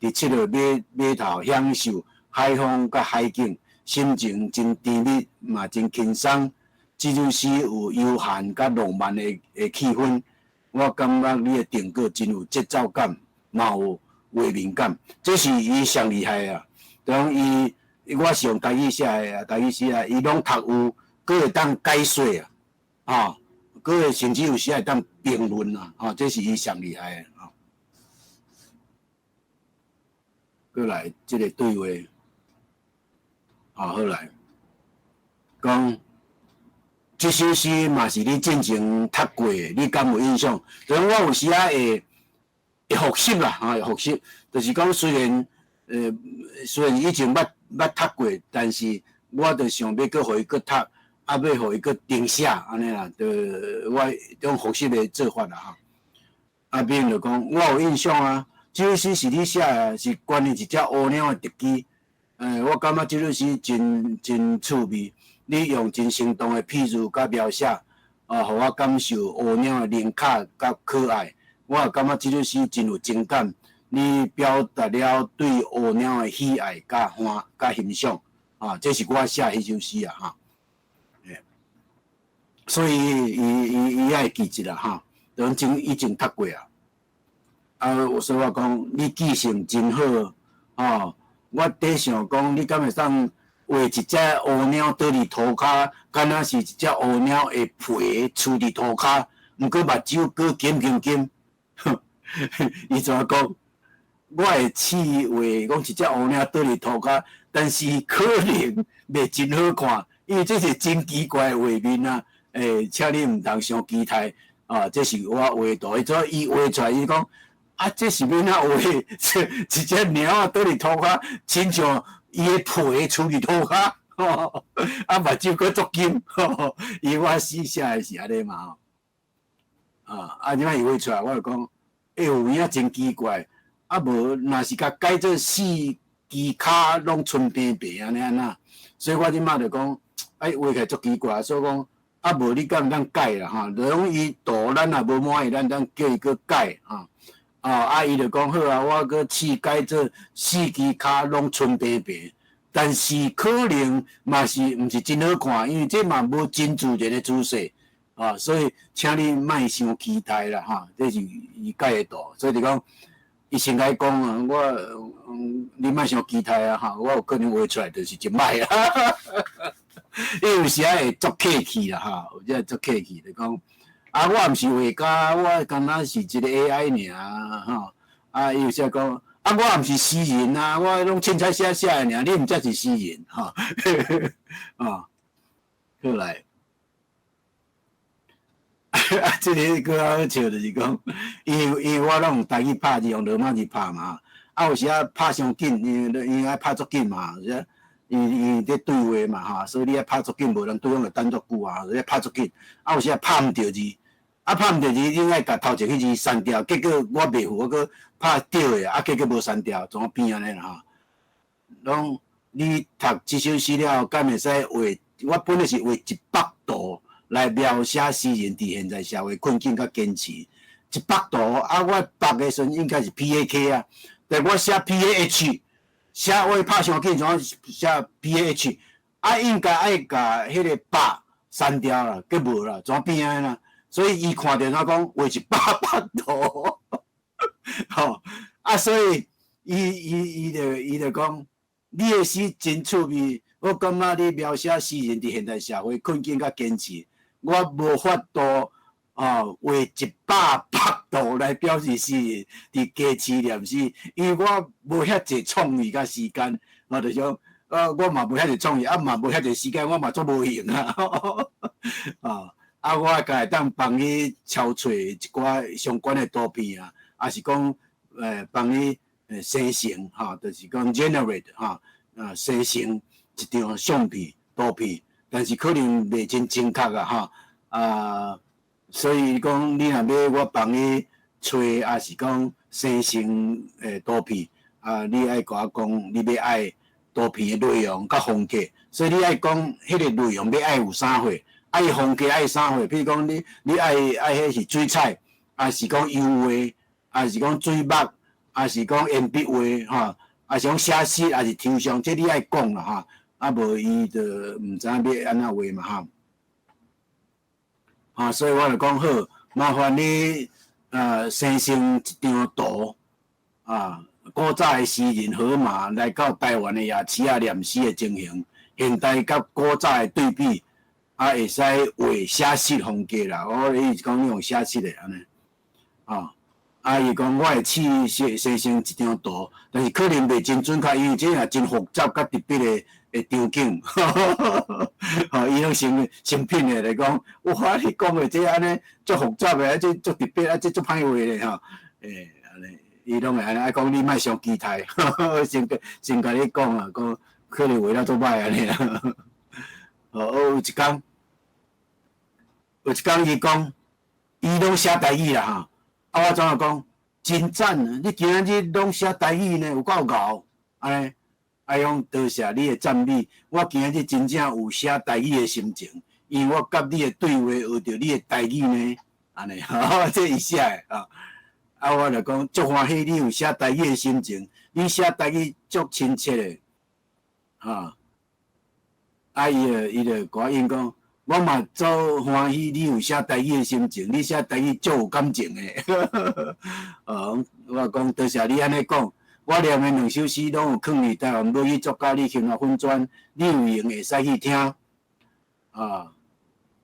A: 佇佚佗碼碼頭享受海風佮海景，心情真甜蜜，嘛真輕鬆。這首詩有悠閒佮浪漫的氣氛。我感覺你的定稿真有節奏感，嘛有畫面感，這是伊上厲害啊！當伊我是用台語寫的啊，台語寫啊，伊攏讀有，閣會當解說啊，吼，閣會甚至有時會當評論啊，吼，這是伊上厲害的吼。閣來這個對話，好，好來講。這首詩嘛是你進前讀過的，你敢有印象？就是我有時仔會複習啦，吼，會複習，就是講雖然以前捌讀過，但是我就想欲閣予伊閣讀，啊，欲予伊閣重寫，按呢啦，就我這種複習的做法啦，吼。啊，變就講，我有印象啊，這首詩是你寫的，是關於一隻烏鳥的日記。我感覺這首詩真趣味。你用真生動的譬喻佮描寫，啊，予我感受烏鳥的靈巧佮可愛。我也感覺這首詩真有情感，你表達了對烏鳥的喜愛佮歡佮欣賞，啊，這是我寫彼首詩啊，哈。所以伊愛記一下哈，當真已經讀過啊。啊，所以我講你記性真好，吼，我佇想講你敢會當畫一隻烏鳥倒佇塗跤，敢若是一隻烏鳥的皮跙佇塗跤，毋過目睭閣金金金。伊怎講？我會試畫講一隻烏鳥倒佇塗跤，但是可能袂真好看，因為這是真奇怪的畫面啊！請你毋通傷期待啊！這是我畫圖，伊怎伊畫出來，伊講啊，這是欲按怎畫？一隻貓仔倒佇塗跤，親像伊的皮跙佇塗跤，啊，目睭閣足金，伊我詩寫的是按呢嘛吼。啊，這擺伊畫出來，我就講，有影真奇怪，啊無，若是共改做四支跤攏賰平平按呢按怎，所以我這擺就講，哎，畫起來足奇怪，所以講，啊無你敢會當改啦吼？就講伊圖咱若無滿意，咱當叫伊閣改吼。啊，伊就講好啊，我閣試改做四支跤攏賰平平，但是可能嘛是毋是真好看，因為這嘛無真自然的姿勢，啊，所以請你莫傷期待啦，哈，這是伊改的圖，所以就講，伊先共伊講啊，我，你莫傷期待啊，哈，我有可能畫出來就是真歹啊，伊有時仔會足客氣啦，哈，有時足客氣就講。啊，我毋是畫家，我敢若是一個 AI 爾，吼。啊，伊有時講，啊，我毋是詩人啊，我攏凊彩寫寫的爾，你毋才是詩人，吼。哦，好來，啊，這個閣較好笑，就是講，因為我攏用台語拍字，用羅馬字拍嘛，啊，有時仔拍傷緊，因為愛拍足緊嘛，因為佇對話嘛，吼，所以你愛拍足緊，無人對方會等足久啊，所以拍足緊。啊，有時仔拍毋著字，啊，拍毋著字，你愛共頭前彼字刪掉，結果我袂赴，我閣拍對的，啊，結果無刪掉，怎變按呢啦吼？攏你讀這首詩了後，敢會使畫？我本來是畫一幅圖來描寫詩人佇現在社會困境佮堅持。一幅圖，啊，我幅的時陣應該是 PAK 啊，但我寫 PAH。寫話拍傷緊，怎寫 PAH？啊，應該愛共彼個百刪掉啦，閣無啦，怎變按呢啦？所以伊看著怎講畫一百幅圖，吼啊！所以伊就講，你的詩真趣味，我感覺你描寫詩人佇現代社會困境佮堅持，我無法度哦畫一百幅圖來表示詩人佇家飼念詩，因為我無遐濟創意佮時間，我就想，我嘛無遐濟創意，啊嘛無遐濟時間，我嘛足無閒啊，啊，我閣會當幫你抄揣一寡相關的圖片啊，抑是講，幫你生成，吼，就是講 generate，吼，啊，生成一張相片、圖片，但是可能袂真精確啊，吼，啊，所以講你若欲我幫你揣，抑是講生成的圖片，啊，你愛共我講，你欲愛圖片的內容佮風格，所以你愛講彼个內容欲愛有啥貨，愛風格愛啥貨，譬如講你愛彼是水彩，抑是講油畫，抑是講水墨，抑是講鉛筆畫，吼，抑是講寫實，抑是抽象，這你愛講啦，吼，啊無伊就毋知影欲按怎畫嘛，吼。啊，所以我就講好，麻煩你生成一張圖，啊，古早的詩人荷馬來到台灣的夜市仔念詩的情形，現代佮古早的對比，啊，會使畫寫實風格啦。我伊是講你用寫實的按呢，啊，啊，伊講我會試生成一張圖，但是可能袂真準確，因為這也真複雜佮特別的場景，吼，伊攏先品的來講，哇，你講的這按呢足複雜的，啊，這足特別，啊，這足歹畫的吼，欸，按呢，伊攏會按呢，啊，講你莫傷期待，先共你講啊，講可能畫了足歹按呢啦。哦，有一工伊講，伊攏寫台語啦吼，啊，我怎啊講，真讚，你今仔日攏寫台語呢，有夠𠢕，按呢。啊，講多謝你的讚美，我今仔日真正有寫台語的心情，因為我佮你的對話學著你的台語呢，按呢，這伊寫的啊。啊，我就講足歡喜你有寫台語的心情，你寫台語足親切的，哈。啊，伊就共我應講，我嘛足歡喜你有寫台語的心情，你寫台語足有感情的。哦，我講多謝你按呢講。我念的兩首詩攏有囥佇台灣母語作家李香蘭粉專，你有閒會使去聽。啊，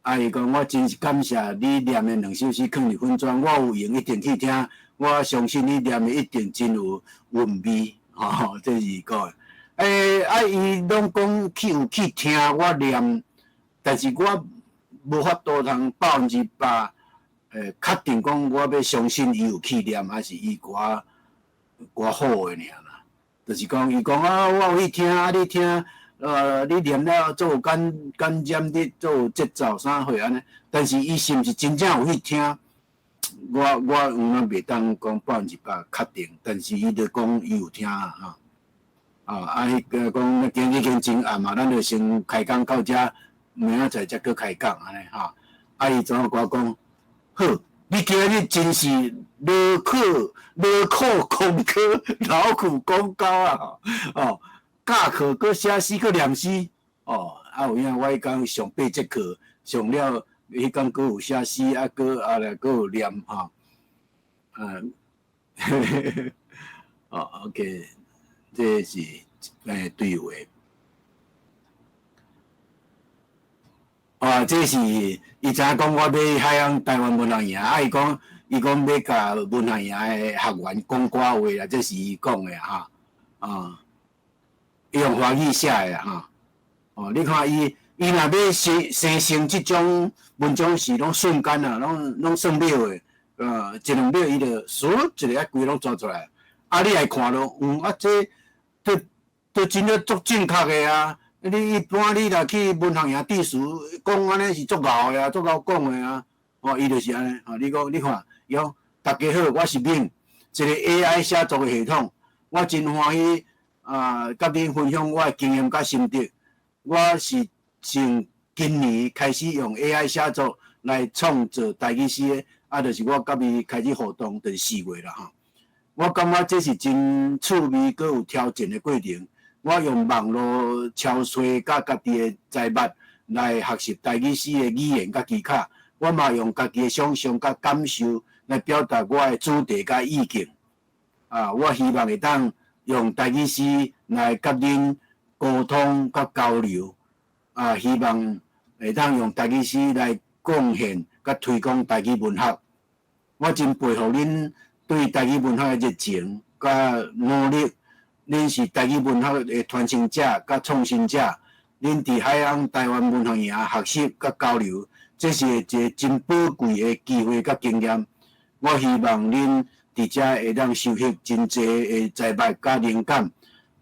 A: 啊伊講我真是感謝你念的兩首詩囥佇粉專，我有閒一定去聽。我相信你念的一定真有韻味，吼，這是伊講的。欸，啊伊攏講去有去聽我念，但是我無法度通100%確定講我欲相信伊有去念，還是伊共我唬的爾啦，就是講伊講啊，我有去聽啊，你聽，你念了足有感染力，足有節奏啥貨按呢？但是伊是毋是真正有去聽？我有影袂當講100%確定，但是伊就講伊有聽啊，吼。啊，彼個講今日已經真暗啊，咱就先開講到遮，明仔載才閣開講按呢吼。啊，伊怎共我講？好，你今日真是勞苦勞苦功高，勞苦功高啊！哦，教課閣寫詩閣念詩，哦，啊有影我彼工上八節課，上了彼工閣有寫詩，啊閣後來閣有念吼，啊，哦，OK，這是對話。啊，這是伊知影講我欲海洋台灣文學營，啊，伊講欲共文學營的學員講寡話啦，這是伊講的哈，啊，伊用華語寫的哈，哦，你看伊若欲生成這種文章是攏瞬間啊，攏算秒的，一兩秒伊就唰一下啊，規攏抓出來，啊，你來看咯，啊，這都真正足正確的啊。你一般你若去文學營致辭，講按呢是足𠢕的啊，足𠢕講的啊。哦，伊就是按呢。哦，你講你看，伊講大家好，我是敏，一個 AI 寫作的系統。我真歡喜啊，佮恁分享我的經驗佮心得。我是從今年開始用 AI 寫作來創作台語詩的，啊，就是我佮伊開始互動，就是4月啦吼。我感覺這是真趣味，閣有挑戰的過程。我用網路抄揣佮家己的才物來學習台語詩的語言佮技巧。我嘛用家己的想像佮感受來表達我的主題佮意境。啊，我希望會當用台語詩來佮恁溝通佮交流。啊，希望會當用台語詩來貢獻佮推廣台語文學。我真佩服恁對台語文學的熱情佮努力。恁是台語文學的傳承者佮創新者，恁佇海洋台灣文學營學習佮交流，這是一個真寶貴的機會佮經驗。我希望恁佇遮會當收穫真濟的財物佮靈感，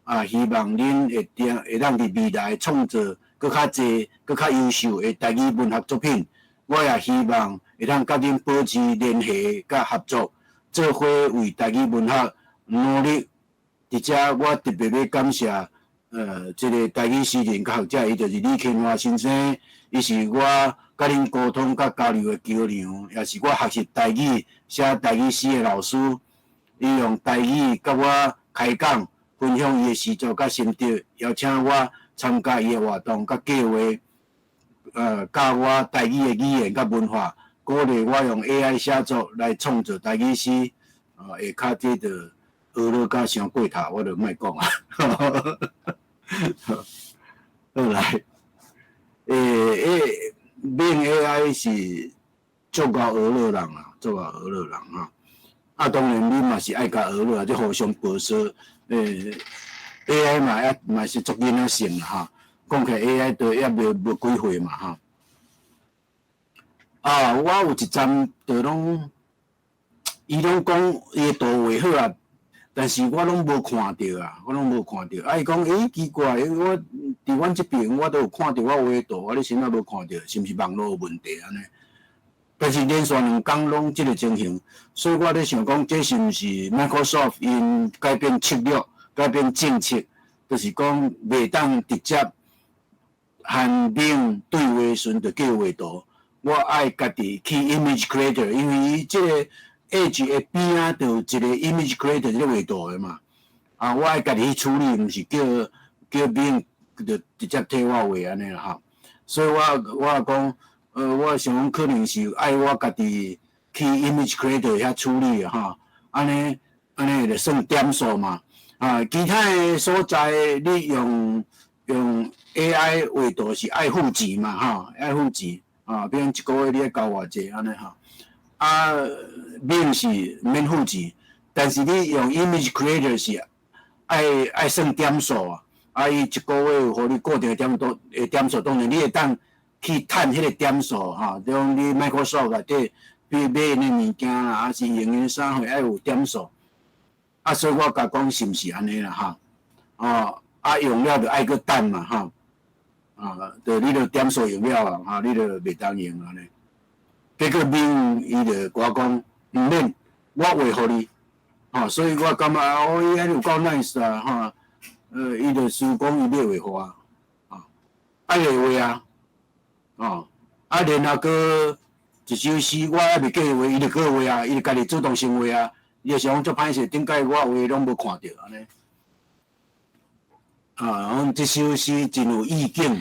A: 啊，希望恁會當佇未來創造閣較濟、閣較優秀的台語文學作品。我也希望會當佮恁保持聯繫佮合作。做伙為台語文學努力。佇遮我特別欲感謝，這个台語詩人佮學者，伊就是李乾華先生，伊是我佮恁溝通佮交流的橋梁，也是我學習台語、寫台語詩的老師。伊用台語佮我開講，分享伊的詩作佮心得，邀請我參加伊的活動佮計劃，教我台語的語言佮文化，鼓勵我用 AI 寫作來創作台語詩。下跤這就學了甲傷過頭，我就莫講啊。好來，免 AI 是足𠢕學樂人啊，足𠢕學樂人哈。啊，當然你嘛是愛共學樂啊，這互相補說。AI 嘛也嘛是足囡仔性啦哈。講起來 AI 都猶未無幾歲嘛哈。啊，我有一站就攏，伊攏講伊的圖畫好啊，但是我攏無看著啊，我攏無看著。啊，伊講，欸，奇怪，我佇阮這爿我都有看著我畫的圖，啊，你啥物無看著？是毋是網路有問題按呢？但是連續兩工攏這个情形，所以我咧想講，這是毋是 Microsoft 𪜶改變策略、改變政策，就是講袂當直接和 Bing 對話時陣就叫畫圖。我愛家己去 Image Creator，因為伊這个 Edge 的邊仔就有一个 Image Creator 咧畫圖的嘛。啊，我愛家己去處理，毋是叫叫 Bing 就直接替我畫按呢啦吼。所以我我講，我想講可能是愛我家己去 Image Creator 遐處理的吼，按呢按呢就算點數嘛。啊，其他的所在你用用 AI 畫圖是愛付錢嘛吼，愛付錢。啊，比如講一个月你愛交偌濟按呢吼。啊，免是免付錢，但是你用 Image Creator 是愛愛算點數啊。啊，伊一个月有予你固定的點數，的點數，當然你會當去趁彼个點數吼，比如講你 Microsoft 內底買買𪜶的物件啦，還是用𪜶啥貨愛有點數。啊，所以我共講是毋是按呢啦吼？哦，啊用了就愛閣等嘛吼。啊，就你著點數用了啊，吼，你就袂當用按呢。結果免伊就共我講，毋免，我畫予你。吼，所以我感覺哦，伊按呢有夠 nice 啊，吼。伊就想講伊欲畫予我，啊，啊會畫啊，哦，啊然後閣一首詩我猶未叫伊畫，伊就閣畫啊，伊就家己主動先畫啊。伊就想講足歹勢，頂擺我畫攏無看著按呢。啊，講這首詩真有意境，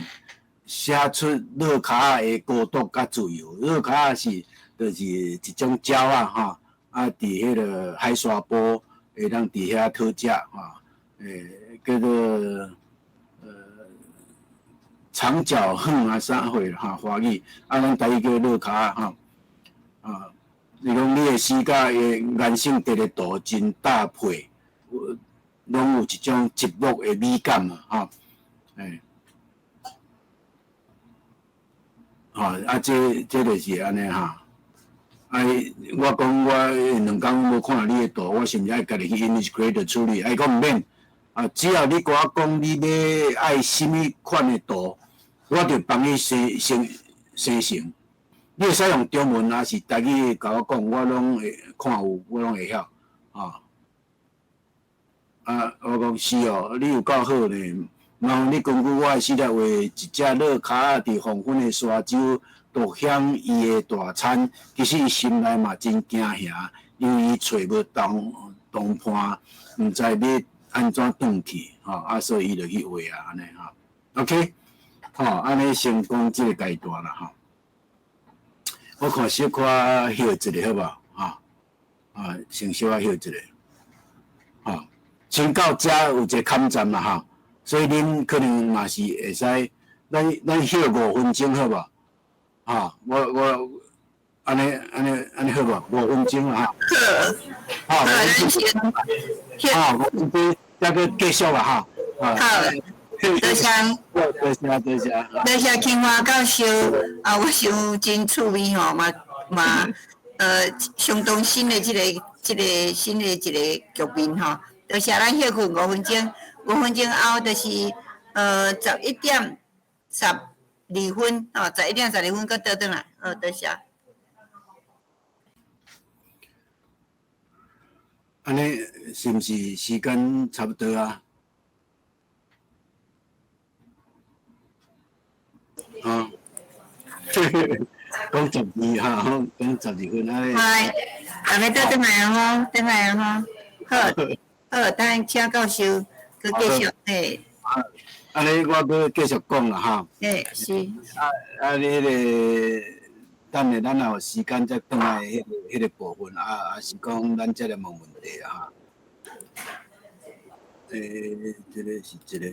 A: 寫出躼跤仔的孤獨佮自由。躼跤仔是就是一種鳥仔吼，啊，佇彼个海沙埔會當佇遐討食吼，叫做長腳鴴啊啥貨吼，華語啊，咱台語叫躼跤仔吼，啊，伊講你的詩佮伊的顏色佇咧圖真搭配，攏有一種寂寞的美感啊，吼，欸，吼，啊，這這就是按呢吼，啊，我講我兩工無看你的圖，我是毋是愛家己去 Image Creator 處理？啊，伊講毋免，啊，只要你共我講你欲愛啥物款的圖，我就幫你生生生成。你會使用中文抑是台語共我講，我攏會看有，我攏會曉，啊。啊，我講是哦，你有夠好呢。麻煩你根據我的詩來畫一隻躼跤仔佇黃昏的沙洲獨享伊的大餐。其實伊心內嘛真驚嚇，因為伊揣無同同伴，毋知欲按怎轉去，吼啊，所以伊就去畫啊，按呢吼。OK，好，按呢先講這个階段啦，吼。我看小可歇一下好無？吼，啊，先小可歇一下，吼。先到遮有一个坎站啦，吼，所以恁可能嘛是會使，咱咱歇五分鐘好無？吼，我我按呢按呢按呢好無？五分鐘啦，吼。好，好，五分鐘再閣繼續啦，吼。
B: 好，多謝。
A: 多謝多謝。
B: 多謝慶華教授，啊，我想真趣味吼，嘛嘛，相當新的這个這个新的一个局面吼。多謝咱歇睏五分鐘，五分鐘後就是11點12分，吼，十一點十二分閣倒轉來，好，多謝。
A: 按呢是毋是時間差不多啊？啊，講十二哈，講十二分啊。
B: 係，大家都轉來啊吼，轉來啊吼。好，好，等請教授閣繼續嘿。
A: 啊，按呢我閣繼續講啦哈。
B: 嘿，是。
A: 啊啊，你彼個等下咱若有時間再轉來彼個部分啊，啊是講咱再來問問題啊哈。這個是這個，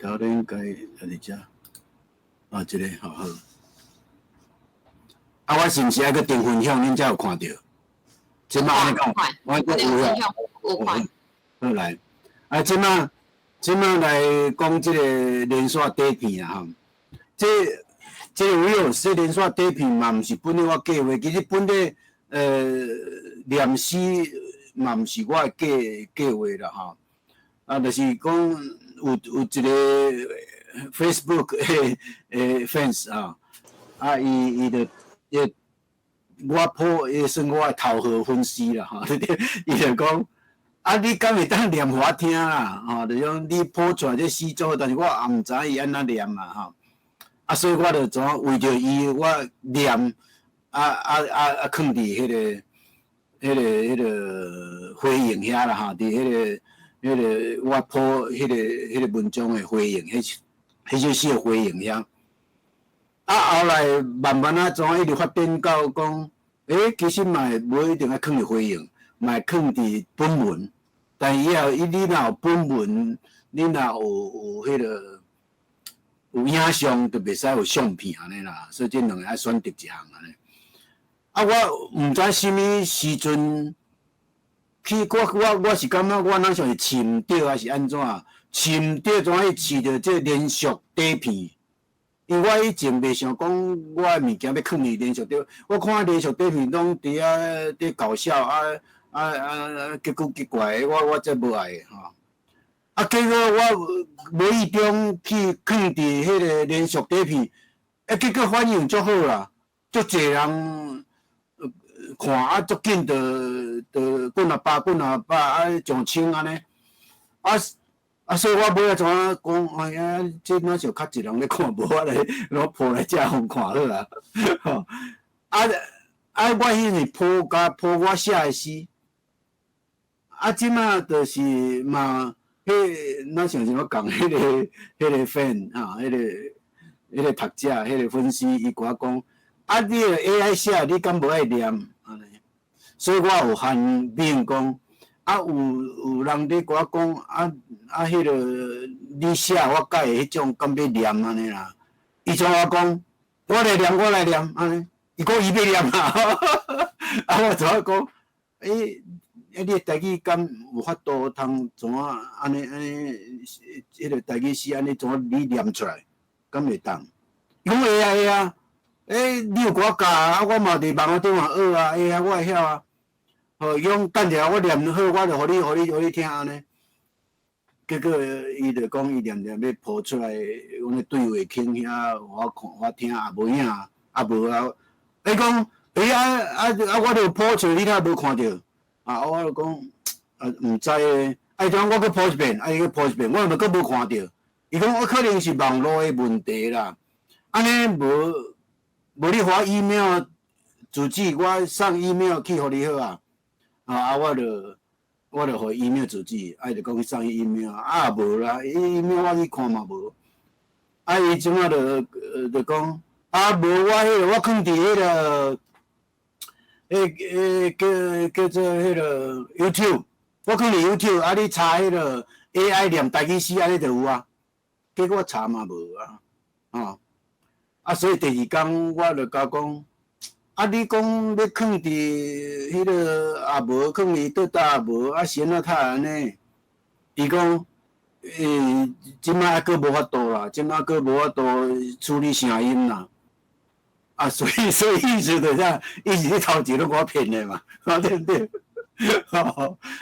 A: 頭頂該佇遮，啊，這個好好。啊，我是毋是愛閣重分享？恁才有看著？這馬按呢講，我閣有啊，
C: 有看。
A: 好來，啊，這馬來講這個連續短片啊，吼，這個有這連續短片嘛，毋是本來我計劃，其實本來念詩嘛，毋是我的計劃啦，吼。啊，就是講有一個 Facebook 的 fans 啊，啊，伊就伊我 po 伊算我的頭號粉絲啦，吼，伊就講啊，你敢會當念予我聽啦？吼，就講你 po 出來這詩作，但是我也毋知伊按怎念嘛，吼。啊，所以我就怎為著伊，我念啊，囥佇彼個回應遐啦，吼，佇彼個我 po 彼個文章的回應，彼首詩的回應遐。啊，後來慢慢啊，怎一直發展到講，其實嘛無一定愛囥佇回應，嘛會囥佇本文。但以後，伊你若有本文，你若有彼個有影像，就袂使有相片按呢啦。所以這兩个愛選擇一項按呢。啊，我毋知啥物時陣去，我是感覺我若像是試毋著，還是按怎？試毋著怎去試著這連續短片？因為我以前袂想講我的物件欲囥佇連續短，我看連續短片攏佇遐佇搞笑啊啊啊！結果結怪，我才無愛吼。啊，結果我無意中去囥佇彼個連續短片，結果反應足好啦，足濟人看啊，足緊就幾若百幾若百啊上千按呢。啊啊，所以我尾仔怎啊講？哎呀，這若像較濟人咧看，無我來攏 po 來遮予看好啊。吼啊啊！我彼是 po 共 po 我寫的詩，啊，這馬就是嘛，彼若像是我講彼個 fan 啊，彼個讀者，彼個粉絲，伊共我講，啊，你的 AI 寫，你敢無愛念？按呢，所以我有喊變講，啊，有人佇共我講，啊啊，彼個你寫我改的彼種，敢欲念按呢啦？伊怎我講，我來念，我來念，按呢，伊講伊欲念啊，啊，我怎啊講？你的台語敢有法度通怎啊按呢按呢？彼個台語詩按呢怎啊你念出來？敢會當？伊講會啊會啊，你有共我教啊，我嘛佇網仔頂嘛學啊，會啊，我會曉啊。吼，伊講等者我念好，我就予你聽按呢。結果伊就講伊念念欲 po 出來，阮咧對話框遐，我看我聽也無影，啊無啊。伊講，啊啊啊！我著 po 出來，你敢無看著？啊，我就講啊，毋知咧。啊，伊講我閣 po 一遍，啊，伊閣 po 一遍，我嘛閣無看著。伊講我可能是網路的問題啦。按呢無無你發 email 住址，我送 email 去予你好啊。啊，我就予 email 住址，啊，伊就講去送 email，啊無啦，email 我去看嘛無。啊，伊這馬就講，啊無我彼個我囥佇彼個，彼叫做彼個 YouTube，我囥佇 YouTube，啊你查彼個 AI 念台語詩，按呢就有啊。結果我查嘛無啊，吼。啊，所以第二工我就共講，啊你講欲囥佇彼個也無，囥佇倒搭也無，啊是按怎才按呢？伊講，這馬閣無法度啦，這馬閣無法度處理聲音啦。啊，所以意思就是啥？伊是咧頭前攏共我騙的嘛，對毋對？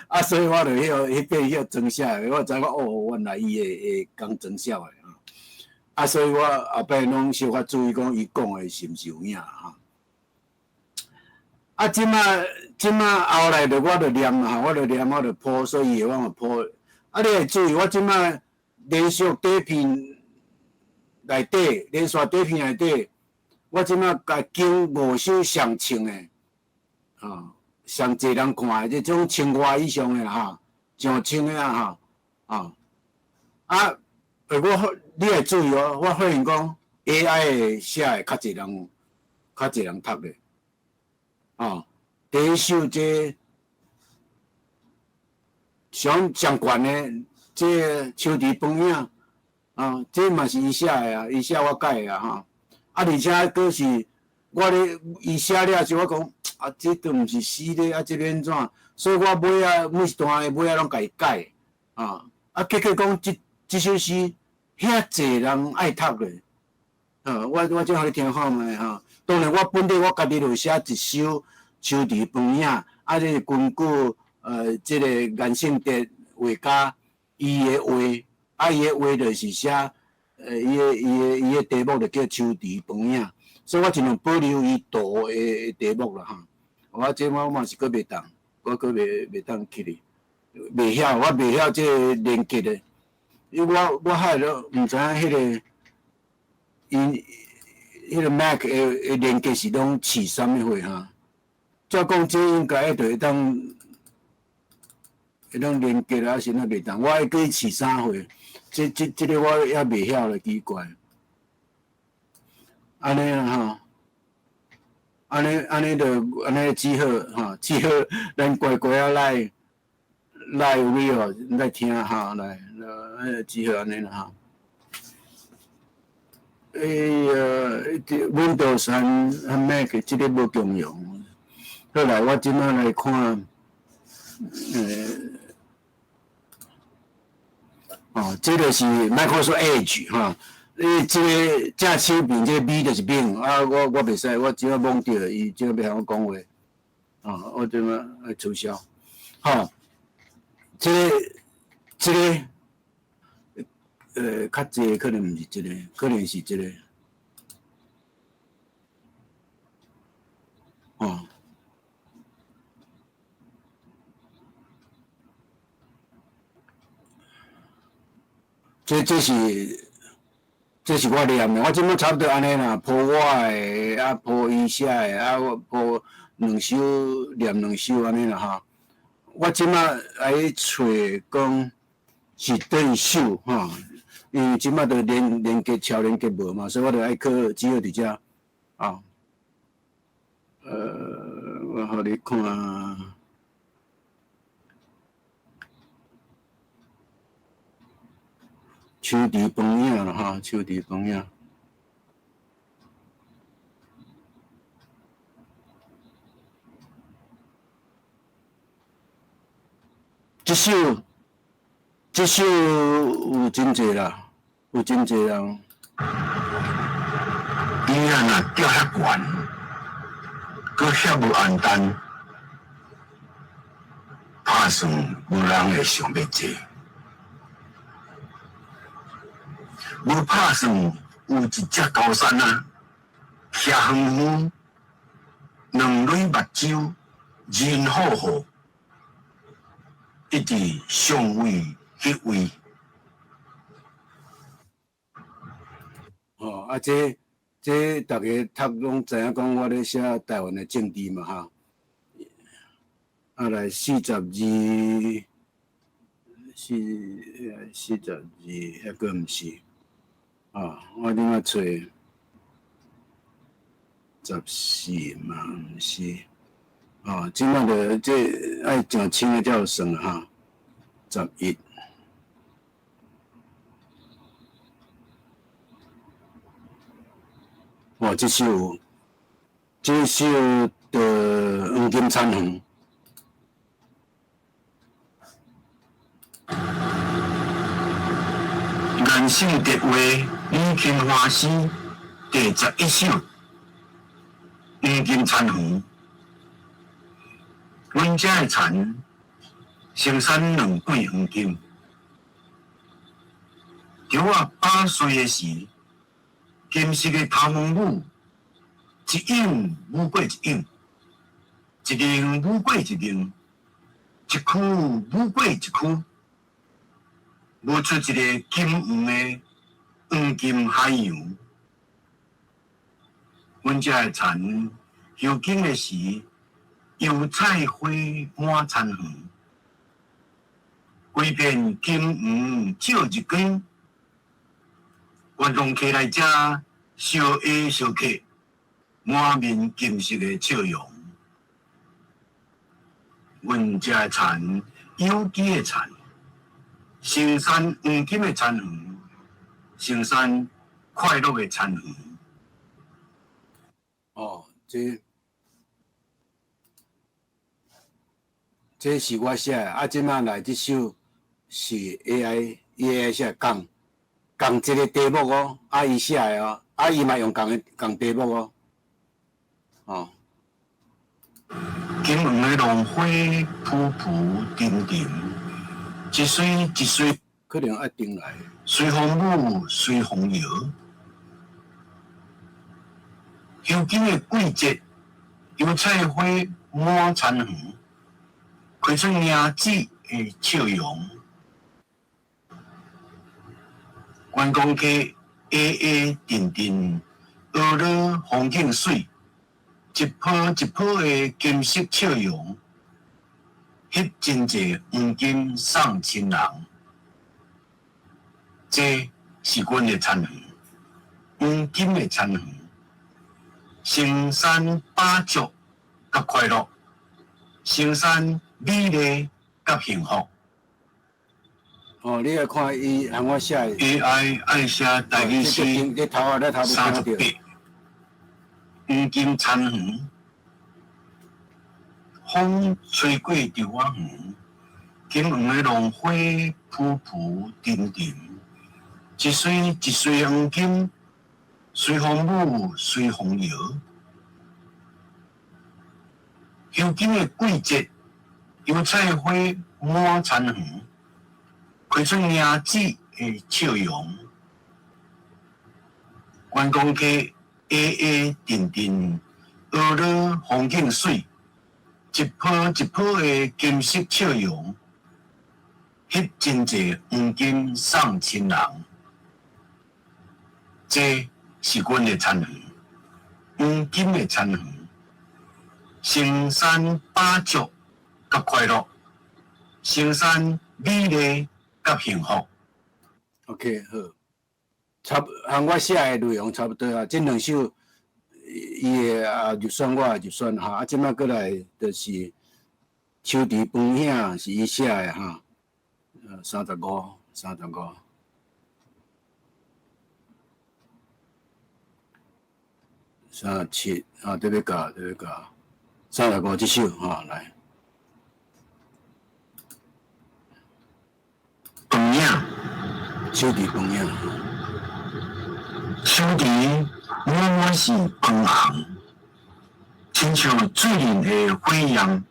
A: 啊，所以我就彼遍彼裝寫的，我知影哦，原來伊會共裝寫的。啊，所以我後擺攏小可注意講，伊講的是毋是有影吼。啊，這馬後來就我就念吼，我就念，我就鋪，所以我就鋪。啊，你會注意，我這馬連續短片內底，連續短片內底，我這馬共揀五首上唱的，啊，上濟人看的，這種1000外以上的啦吼，上千的啊吼，啊，啊，我你會注意哦，我發現講 AI 的寫的較濟人，較濟人讀咧，哦，第一首這上上懸的這秋池風影，啊，這嘛是伊寫的啊，伊寫我改的啊吼，啊，而且閣是我咧伊寫了時，我講啊，這都毋是詩咧，啊，這欲按怎？所以我尾仔每一段的尾仔攏共伊改，啊，啊，結果講這這首詩遐濟人愛讀咧，啊，我這予你聽看覓吼。當然我本底我家己就寫一首秋池風影，啊，這是根據這個顏聖哲畫家伊的畫，啊，伊的畫就是寫，伊的題目就叫秋池風影，所以我盡量保留伊圖的題目啦吼。我這我嘛是閣袂當，我閣袂當去哩，袂曉，我袂曉這個連結的，因為我還都毋知影彼個，𪜶彼個 Mac 的連結是攏試啥物貨哈？照講這應該就會當連結啊，是哪袂當？我愛去試啥貨？這個我也袂曉咧，奇怪。按呢啊吼，按呢就按呢只好吼，只好咱乖乖仔來來位哦，來聽吼，來，只好按呢啦吼。哎呀，Windows 和 Mac 這個無共用。好來，我這馬來看，哦，這個是 Microsoft Edge 哈，你這個正手邊這個 V 就是免，啊，我袂使，我這馬摸著，伊這馬欲予我講話，哦，我這馬愛取消，吼，這個這個，較濟可能毋是這個，可能是這個，哦。這是我念的，我這馬差不多按呢啦，鋪我的，啊鋪伊寫的，啊我鋪兩首念兩首按呢啦吼。我這馬愛揣講是佗一首吼，因為這馬都連結超連結無嘛，所以我就愛靠只好佇遮啊。我予你看。秋池風影啦，吼，秋池風影。這首有真濟啦，有真濟人。
C: 伊啊若吊遐懸，閣遐無安單，拍算無人會想欲坐。無拍算有一隻高山啊，徛遠遠，兩蕊目睭真好好，一直上位彼位。
A: 哦，啊，這大家讀攏知影講，我咧寫台灣的政治嘛，哈。啊，來42，四42，抑閣毋是。啊，我另外揣14嘛，毋是。啊，這馬就這愛上清的才有算哈。11。哦，這首的黃金田園。
C: 顏聖哲畫李芹華詩第11首黃金田園。阮遮的田生產兩季黃金。在我8歲的時，金色的頭毛母一湧舞過一湧，一面舞過一面，一區舞過一區，舞出一个金黃的黃金海洋。阮遮的田休耕的時，油菜花滿田園，規片金黃照日光。觀光客來遮相下相客，滿面金色的笑容。阮遮的田有機的田，生產黃金的田園，生產快樂的田園。
A: 哦，這是我寫的，啊，這擺來這首是 AI，AI 寫的仝一个題目哦，啊，伊寫的哦，啊，伊嘛用仝的仝題目哦，哦。
C: 金黃的浪花浮浮沉沉，一水一水，
A: 可能愛重來。
C: 隨風舞，隨風搖。秋景的季節，油菜花滿田園，開出娘子的笑容。觀光客矮矮陣陣，學了風景媠，一波一波的金色笑容，翕真濟黃金送親人。這是阮的田園，黃金的田園，生產飽足佮快樂，生產美麗佮幸福。
A: 哦，你來看伊按我寫的。
C: AI 愛寫台語詩。
A: 你頭啊，你頭
C: 38，黃金田園，風吹過稻仔園，金黃的浪花浮浮沉沉，一穗一穗黃金，隨風舞，隨風搖。秋景的季節，油菜花滿田園，開出娘子的笑容。觀光客矮矮陣陣，學了風景媠，一波一波的金色笑容，翕真濟黃金送親人。這是阮的田園，黃金的田園，生產飽足佮快樂，生產美麗佮幸福。
A: OK，好，差不和我寫的內容差不多啊。這兩首伊的啊入選，我也入選哈。啊，這擺過來就是秋池飯影是伊寫的哈，35，35，37啊，特別教，特別教，35這首哈來。
C: 飯影，
A: 秋池飯影，
C: 秋池滿滿是飯紅，親像醉人的火焰，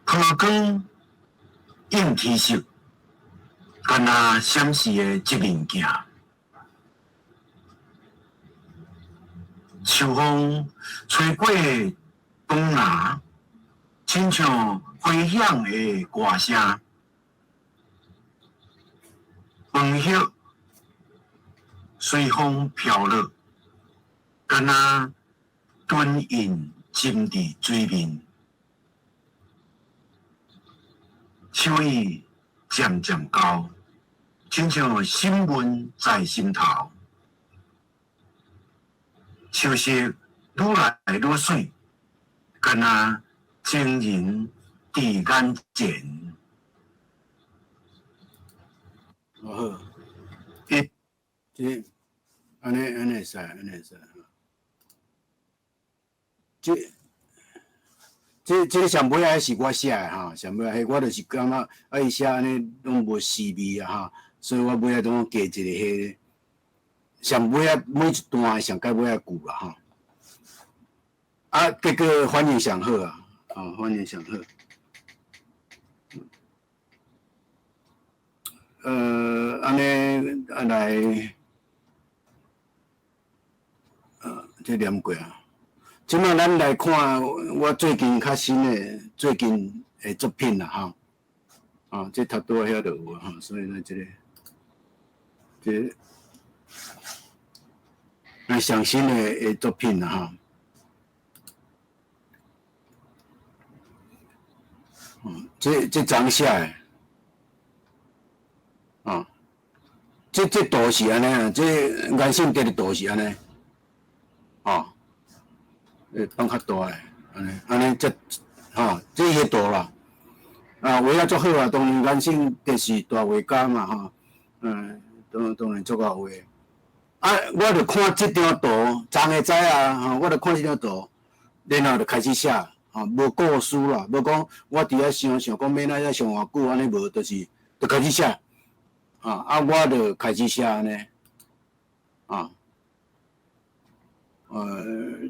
C: 波光映天色，敢若閃爍的一面鏡。秋風吹過東南，親像回響的歌聲。楓葉隨風飄落，敢若唇印浸佇水面。秋意漸漸厚，親像心紋在心頭。秋色愈來愈媠，敢若情人佇眼前。
A: 哦好，這按呢按呢會使，按呢會使。這這上尾仔是我寫的哈，上尾仔彼我就是感覺啊，伊寫按呢攏無詩味啊哈，所以我尾仔攏加一个彼個上尾仔每一段上蓋尾仔句啦哈。啊，結果反應上好啊，哦，反應上好。按呢啊來，這念過啊。這擺咱來看我最近較新的最近的作品啦，吼。啊，這頭拄仔遐就有啊，吼，所以咱這個，這個，咱上新的作品啦，吼。這昨寫的，啊，這圖是按呢啊，這顏勝德的圖是按呢，啊，放較大的，按呢，按呢這，吼，這伊的圖啦，啊，畫啊足好啊，當然顏勝德是大畫家嘛，吼，當然足𠢕畫。啊，我就看這張圖，昨下知啊，吼，我就看這張圖，然後就開始寫。吼，無故事啦，無講我佇遐想想講欲按怎想偌久，按呢無，就是就開始寫，啊，我就開始寫按呢，啊，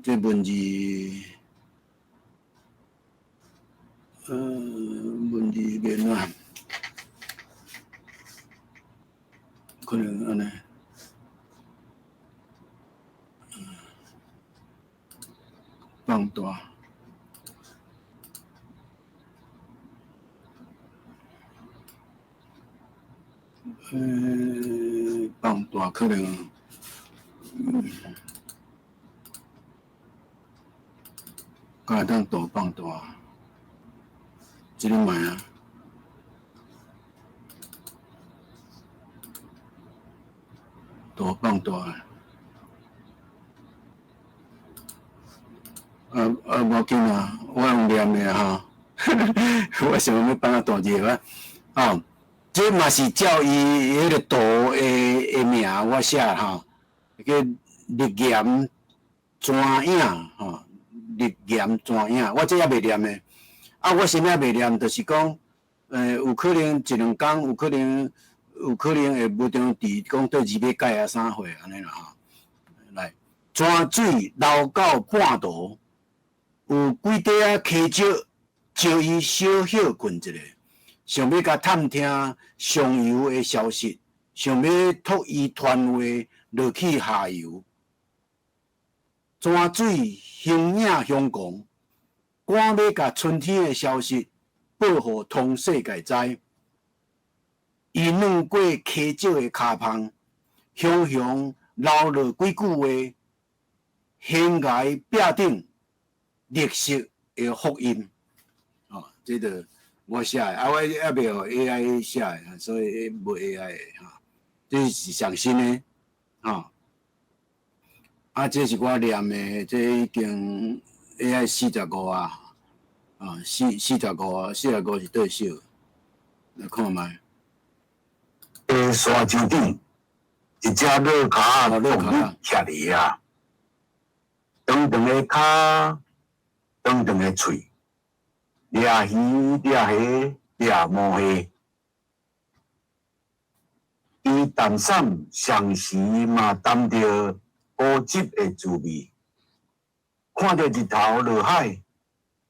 A: 這文字，文字變啊，可能按呢，放大。放大可能，敢會當圖放大？這個賣啊，圖放大。啊啊，無要緊啊，我用念的吼，我想欲放較大字啊，哦。這嘛是照伊彼個圖的名我寫吼，叫日岩泉影吼，日岩泉影，我這猶未念的。啊，我啥物未念，就是講，有可能一兩工，有可能會無著佇講佗字欲改啊啥貨按呢啦吼。來，泉水流到半途，有幾塊仔溪石，招伊小歇睏一下。想欲共探聽上游的消息，想欲託伊傳話落去下游。泉水形影相共，趕欲共春天的消息報予通世界知。伊軟過溪石的跤縫，雄雄留落幾句話，懸崖壁頂綠色的福音。哦，這就我寫的，啊，我猶未予 AI 寫的，所以無 AI 的吼。這是上新的，吼。啊，這是我念的，這已經 AI 45啊，啊，45，45是對手，來看覓。
C: 山丘頂，一隻躼跤仔獨立徛佇遐，長長的跤，長長的喙。掠魚掠蝦掠毛蝦，伊淡散上時嘛澹著果汁的滋味。看著日頭落海，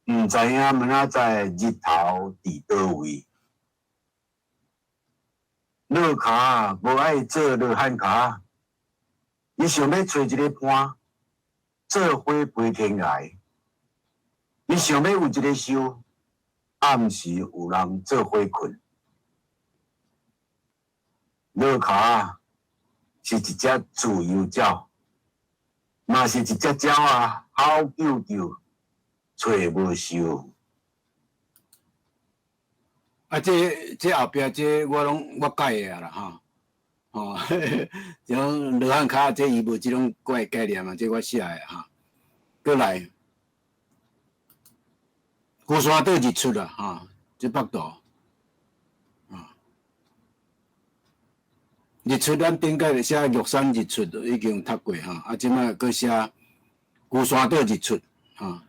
C: 毋知影明仔載日頭佇佗位。躼跤無愛做羅漢跤，伊想欲揣一個伴，做伙飛天涯。伊想欲有一个岫，暗時有人做伙睏。躼跤是一隻自由鳥，嘛是一隻鳥仔，好究究，揣無岫。
A: 啊，這後壁這我攏我改的啦，吼，吼，這種羅漢跤這伊無這種怪概念啊，這我寫的哈。閣來，龜山島日出啦，吼，這幅圖，啊，日出咱頂擺寫玉山日出已經讀過吼，啊，這擺閣寫龜山島日出，吼。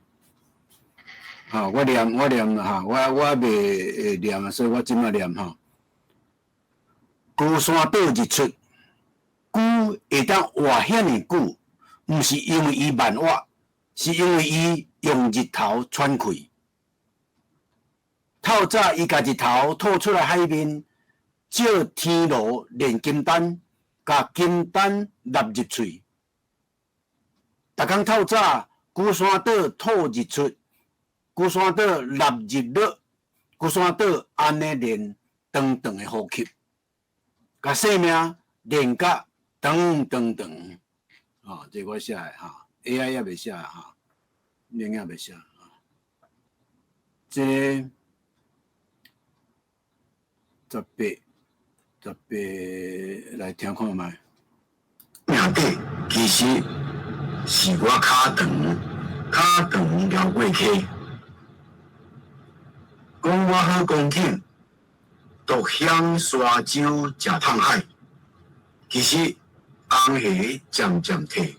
A: 吼，我念我念哈，我袂會念啊，所以我這擺念吼。龜山島日出，龜會當活遐爾久，毋是因為伊慢活，是因為伊用日頭喘氣。透早伊共日頭吐出來海面，照天爐煉金丹，共金丹納入喙。逐工透早。龜山島吐日出，龜山島納日落，龜山島按呢練長長的呼吸，共生命練甲長長長。哦，這我寫的哈，AI 也袂寫哈，恁也袂寫。這個18、18來聽看覓。
C: 命底其實是我跤長，跤長撩過溪。講我好恭敬，獨享沙洲食迵海。其實紅霞漸漸退，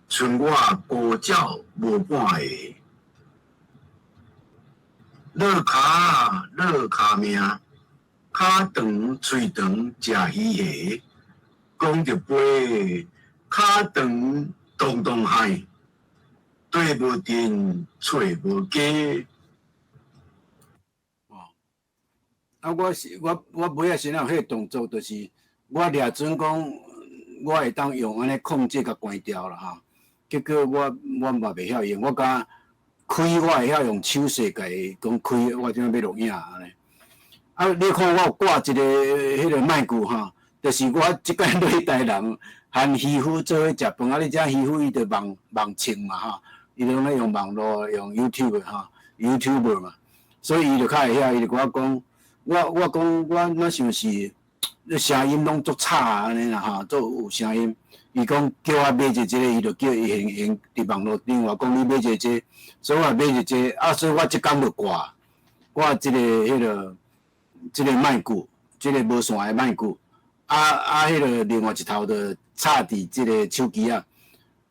C: 賰我孤鳥無半个。落跤落跤命，跤長喙長食魚蝦。講著飛，跤長動動海，綴無陣，揣無家。
A: 哦，啊，我是我我尾仔先有彼個動作，就是我掠準講，我會當用按呢控制共關掉啦哈。結果我我嘛袂曉用，我敢開我會曉用手勢共伊講開，我這欲錄影按呢。啊，你看我有掛一個彼個麥具哈，就是我這擺落去台南，和漁夫做伙食飯，啊，你知影漁夫伊就網網穿嘛吼，伊攏咧用網路用 YouTube 吼，YouTuber 嘛，所以伊就較會曉，伊就共我講，我我講我若像是，聲音攏足吵按呢啦吼，足有聲音。伊講叫我買一個這個，伊就叫伊現現佇網路頂話講你買一個這個，所以我買一個這個，啊，所以我這工就掛掛這個彼個這個麥具，這個無線的麥具。啊啊！彼個另外一頭就插佇這個手機仔，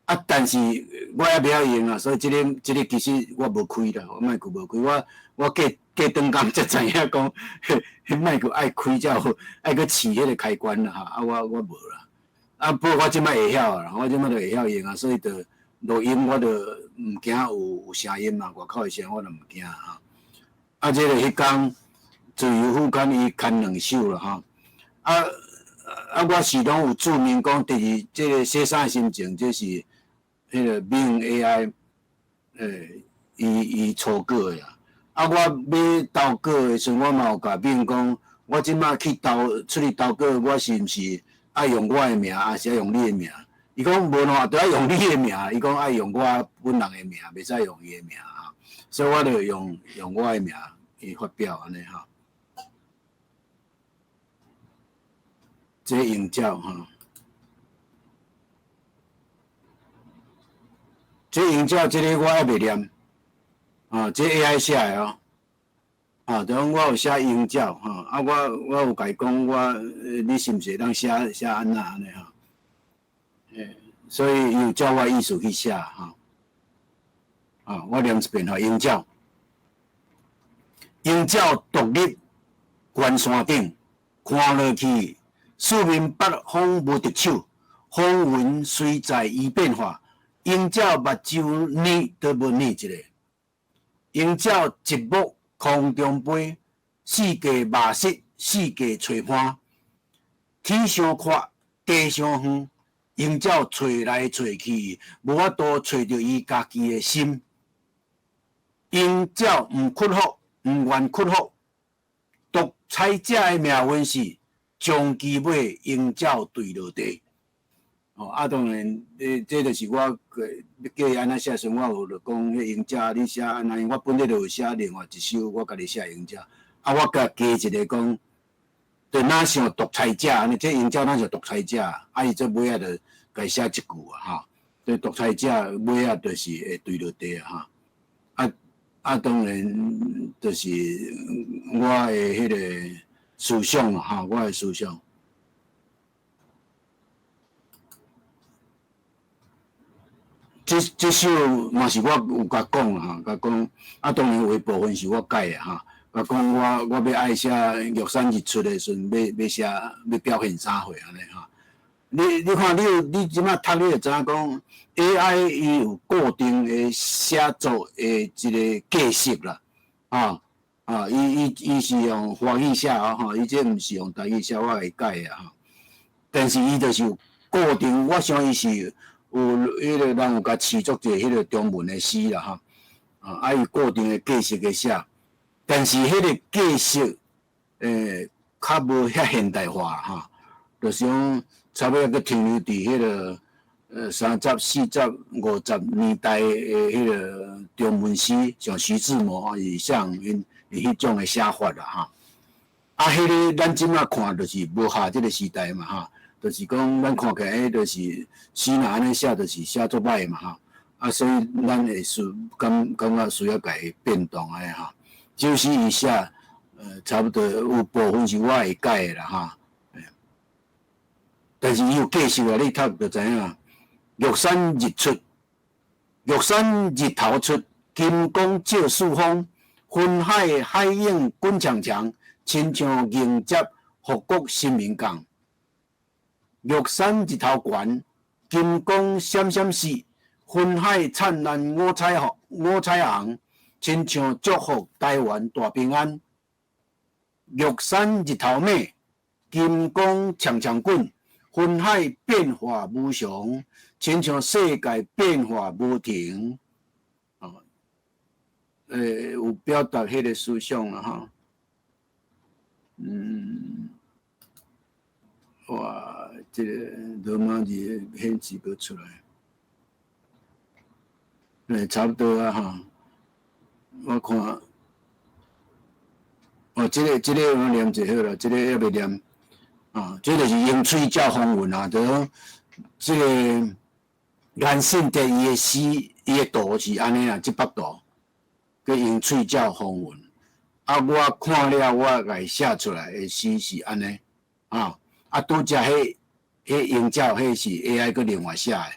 A: 啊，但是我猶袂曉用啊，所以這個這個其實我無開啦，我麥具無開，我我過過轉工才知影講，彼麥具愛開才有，愛閣試彼個開關啦哈，啊，我我無啦，啊，不過我這擺會曉啦，我這擺就會曉用啊，所以就錄音我就毋驚有有聲音嘛，外口的聲我就毋驚哈。啊，這個彼工自由副刊伊牽兩首啦哈，啊。啊！我是攏有注明講，第二這個寫啥心情，這是彼個免 AI，伊伊初稿的啦。啊，我欲投稿的時陣，我嘛有共免講，我這擺去投出去投稿，我是毋是愛用我的名，抑是愛用你的名？伊講無喏，著愛用你的名。伊講愛用我本人的名，袂使用伊的名哈。所以我就用用我的名去發表按呢哈。這鷹鳥哈，這鷹鳥這个我猶袂念，啊，這 AI 寫的哦，啊，就講我有寫鷹鳥哈，啊，我我有共伊講我，你是毋是會當寫寫按怎按呢哈？所以伊有照我意思去寫哈，啊，我念一遍吼，鷹鳥，鷹鳥獨立懸山頂，看落去。四面八方無敵手，風雲隨在伊變化。鷹鳥目睭睨都無睨一下，鷹鳥一目空中飛，四界目失，四界揣伴。天傷闊，地傷遠，鷹鳥揣來揣去，無法度揣著伊家己的心。鷹鳥毋屈服，毋願屈服。獨裁者的命運是。終其尾，鷹鳥墜落地。哦，啊，當然，這這就是我叫伊按怎寫時，我有就講，彼鷹鳥你寫按怎，我本來就有寫另外一首，我家己寫鷹鳥。啊，我共加一個講，就若像獨裁者按呢，這鷹鳥若像獨裁者，啊，伊這尾仔就共伊寫這句啊，哈，這獨裁者尾仔就是會墜落地啊，哈。啊啊，當然就是我的彼個。思想啊，我的思想。這這首嘛是我有共講哈，共講啊，當然有一部分是我改的哈。共講我我欲愛寫玉山日出的時陣，欲欲寫欲表現啥貨按呢哈。你你看你有你這擺讀你就知影講 AI 伊有固定的寫作的一個格式啦，啊。啊，伊伊伊是用華語寫哦，吼，伊這毋是用台語寫，我會改的吼。但是伊就是有固定，我想伊是有彼个人有共試作一個彼個中文的詩啦吼，啊，伊固定的格式的寫，但是彼個格式較無遐現代化吼，就是講差不多閣停留佇彼個30、40、50年代的彼個中文詩，像徐志摩伊像𪜶彼種的寫法啦吼。啊，彼個咱這馬看就是無合這個時代嘛吼，就是講咱看起來彼就是詩若按呢寫，就是寫足歹嘛吼。啊，所以咱會需感覺需要共伊變動按呢吼。就是伊寫，差不多有部分是我會改的啦吼。但是伊有格式啊，你讀就知影。玉山日出，玉山日頭出，金光照四方，雲海海湧滾長長，親像迎接護國神明降。玉山日頭懸，金光閃閃爍，雲海燦爛五彩紅，五彩紅，親像祝福台灣大平安。玉山日頭猛，金光長長滾，雲海變化無常，親像世界變化無停。哦，有表達彼個思想啦吼。哇，這個羅馬字顯示無出來。差不多啊吼。我看，哦，這個我念就好啦，這個猶未念。啊，這就是鷹喙照風雲啊，就講這個顏信德伊的詩，伊的圖是按呢啊，這幅圖叫鷹喙照風雲。啊，我看了，我共伊寫出來的詩是按呢，啊，啊，拄才彼鷹鳥，彼是 AI 閣另外寫的，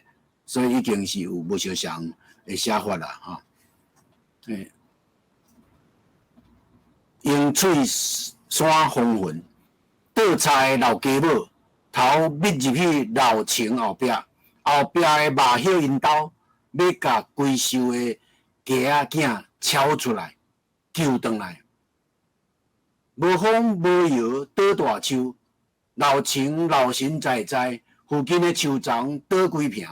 A: 所以已經是有無相仝的寫法啦，吼。鷹喙山風雲，倒插的老家母頭覕入去老菁後壁，後壁的麻葉𪜶兜，欲共歸岫的雞仔囝撨出來，救轉來。無風無搖倒大樹，老菁老神在在，附近的樹叢倒規坪。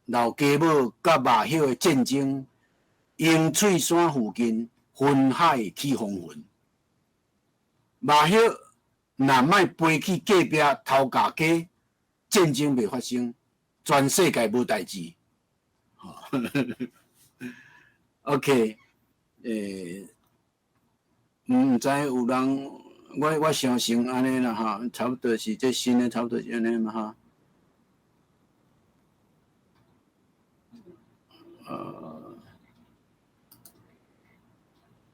A: 老家母佮麻葉的戰爭，鷹喙山附近雲海起風雲。麻葉若莫飛去隔壁偷咬雞，戰爭袂發生，全世界無代誌。OK，毋知有人，我相信按呢啦吼，差不多是這新的，差不多是按呢嘛吼。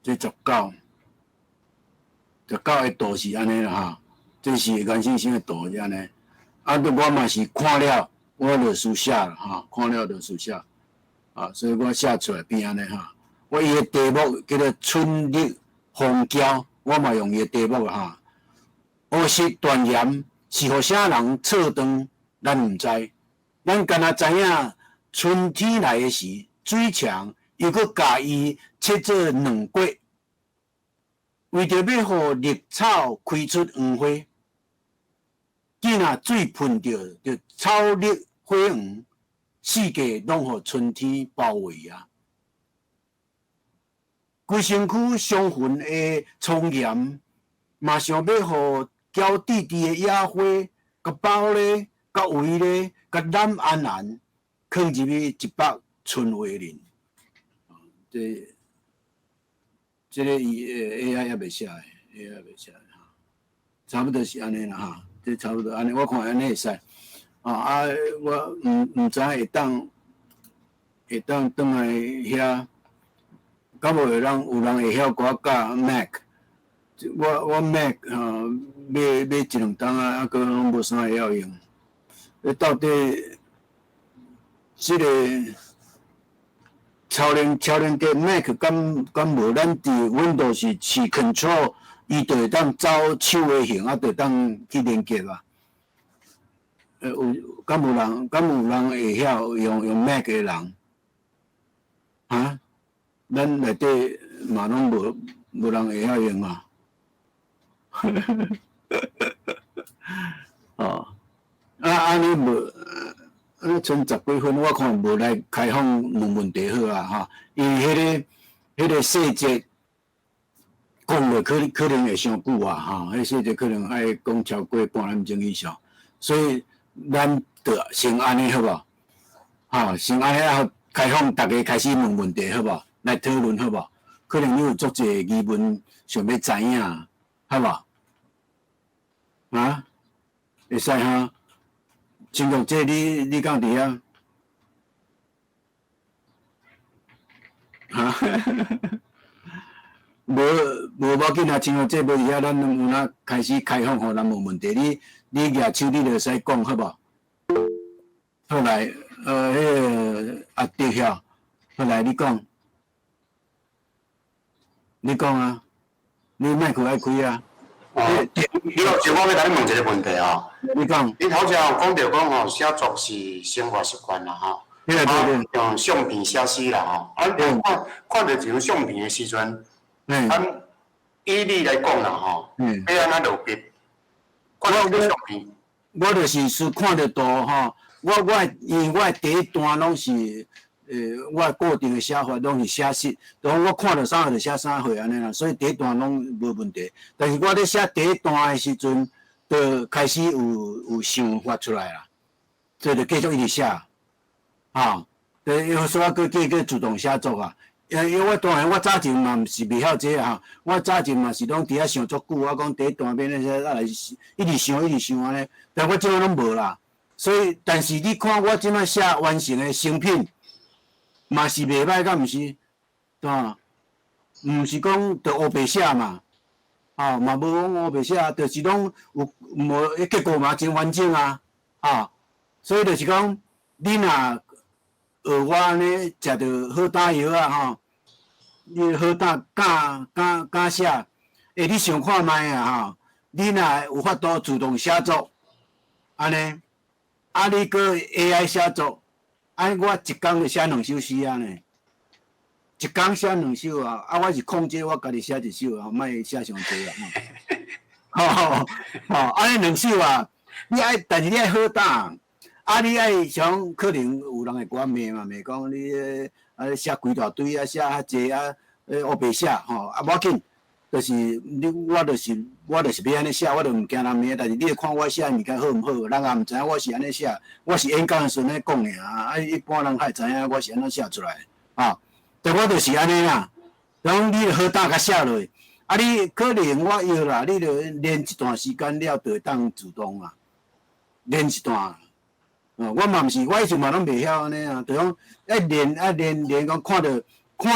A: 這19，19的圖是按呢啦吼，這是顏先生的圖是按呢。啊，我嘛是看了，我就書寫啦吼，看了就書寫，啊，所以我寫出來變按呢吼。我伊的題目叫做春日風嬌，我嘛用伊的題目吼。烏色斷岩是予啥人錯斷，咱毋知。咱干焦知影，春天來的時，水牆又閣共伊切做兩截，為著欲予綠草開出黃花。見若水噴著，就草綠花黃，四界攏予春天包圍啊！規身軀傷痕的蒼岩，嘛想欲予嬌滴滴的野花，共包咧，共圍咧，共攬安安，囥入去一幅春畫裡。這個伊 AI 猶未寫的，AI 猶未寫的吼，差不多是按呢啦吼，這差不多按呢，我看按呢會使。啊，我毋知會當轉來遐，敢無會人有人會曉共我教 Mac？我 Mac 吼買一兩冬啊，啊閣攏無啥會曉用。到底這個超連結 Mac 敢無？咱佇 Windows 是試 Control，伊就會當走手的形，啊，就會當去連結啊。有敢有人會曉用 Mac 的人？啊？咱內底嘛攏無人會曉用啊？哦，啊按呢無。賰十幾分，我看無來開放問問題好啊，吼，因為彼個細節講落可能會傷久啊，吼，彼細節可能愛講超過半點鐘以上，所以咱就先按呢好無？吼，先按呢啊，開放逐家開始問問題好無？來討論好無？可能你有足濟疑問想欲知影，好無？啊？會使哈？陳玉姐，你敢佇遐？哈？無無要緊啊，陳玉姐無佇遐，咱有哪開始開放予人問問題。你舉手，你就會使講好無？好來，彼個阿迪遐，好來你講，你講啊，你麥克愛開啊。
D: 哦，李老師，我欲共你問一个問題哦。
A: 你講。
D: 你頭先有講著講吼，寫作是生活習慣啦吼。
A: 對對對。
D: 用相片寫詩啦吼。啊，看著這張相片的時陣，咱以你來講啦吼，欲按怎落筆？看著這張相片。
A: 我就是說看著圖吼，我因為我第一段攏是，我固定的寫法攏是寫實，就講我看著啥就寫啥貨按呢啦，所以第一段攏無問題。但是我咧寫第一段的時陣，就開始有想法出來啦，所以就繼續一直寫，吼，對，所以我閣繼續自動寫作啊。因為我當然我早前嘛毋是袂曉這個吼，我早前嘛是攏佇遐想足久，我講第一段欲按怎寫，啊來一直想一直想按呢，但我這擺攏無啦。所以，但是你看我這擺寫完成的成品，嘛是袂䆀，敢毋是？對吧？毋是講就烏白寫嘛，吼，嘛無講烏白寫，就是攏有無結果嘛真完整啊，啊，所以就是講，你若學我按呢食著好膽藥啊吼，你好膽敢敢敢寫，欸，你想看覓啊吼？你若有法度自動寫作，按呢，啊你閣 AI 寫作，啊我一工就寫兩首詩啊呢，一工寫兩首啊，啊我是控制我家己寫一首啊，莫寫傷濟啊。吼吼吼，按呢兩首啊，你愛，但是你愛好膽，啊你愛像可能有人會共我罵嘛，罵講你啊寫規大堆啊，寫較濟啊，烏白寫吼，啊無要緊，就是你我就是欲按呢寫，我就毋驚人罵，但是你會看我寫的物件好毋好，人也毋知影我是按呢寫，我是演講的時陣咧講爾，啊一般人較會知影我是按怎寫出來的，啊，但我就是按呢啦，然後你好膽共寫落去，啊你可能我藥啦，你著練一段時間了，就會當自動啊，練一段，啊，我嘛毋是，我以前嘛攏袂曉按呢啊，就講愛練愛練練，講看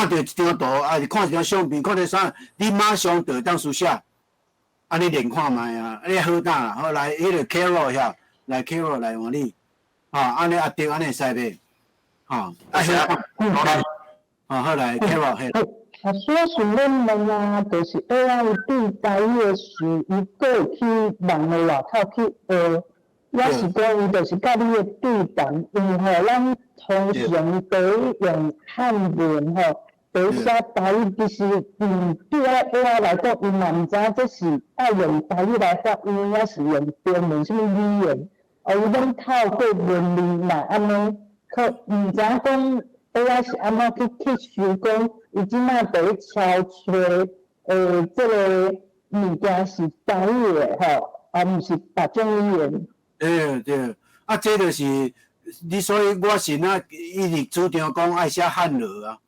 A: 著一張圖，抑是看一張相片，看著啥，你馬上就會當書寫，按呢練看覓啊，你好膽啦，好來，彼個 Carol 遐，來 Carol 來換你，吼，按呢阿迪按呢會使袂？吼，啊，吼，好來 Carol 嘿。
E: 啊，所想欲問啊，就是 AI 對台語的詞，伊閣會去網路外口去學，抑是講伊就是佮你的對談，因為吼，咱通常佇用漢文吼，佇寫台語，其實對我 AI 來講，伊嘛毋知影這是愛用台語來發音，抑是用中文啥物語言，哦，伊攏透過文字來按呢，可毋知影講 AI 是按怎去吸收講，伊這擺佇咧抄揣，這个物件是台語的吼，啊，毋是別種語言。
A: 對對，啊，這就是你，所以我是那一直主張講愛寫漢羅啊。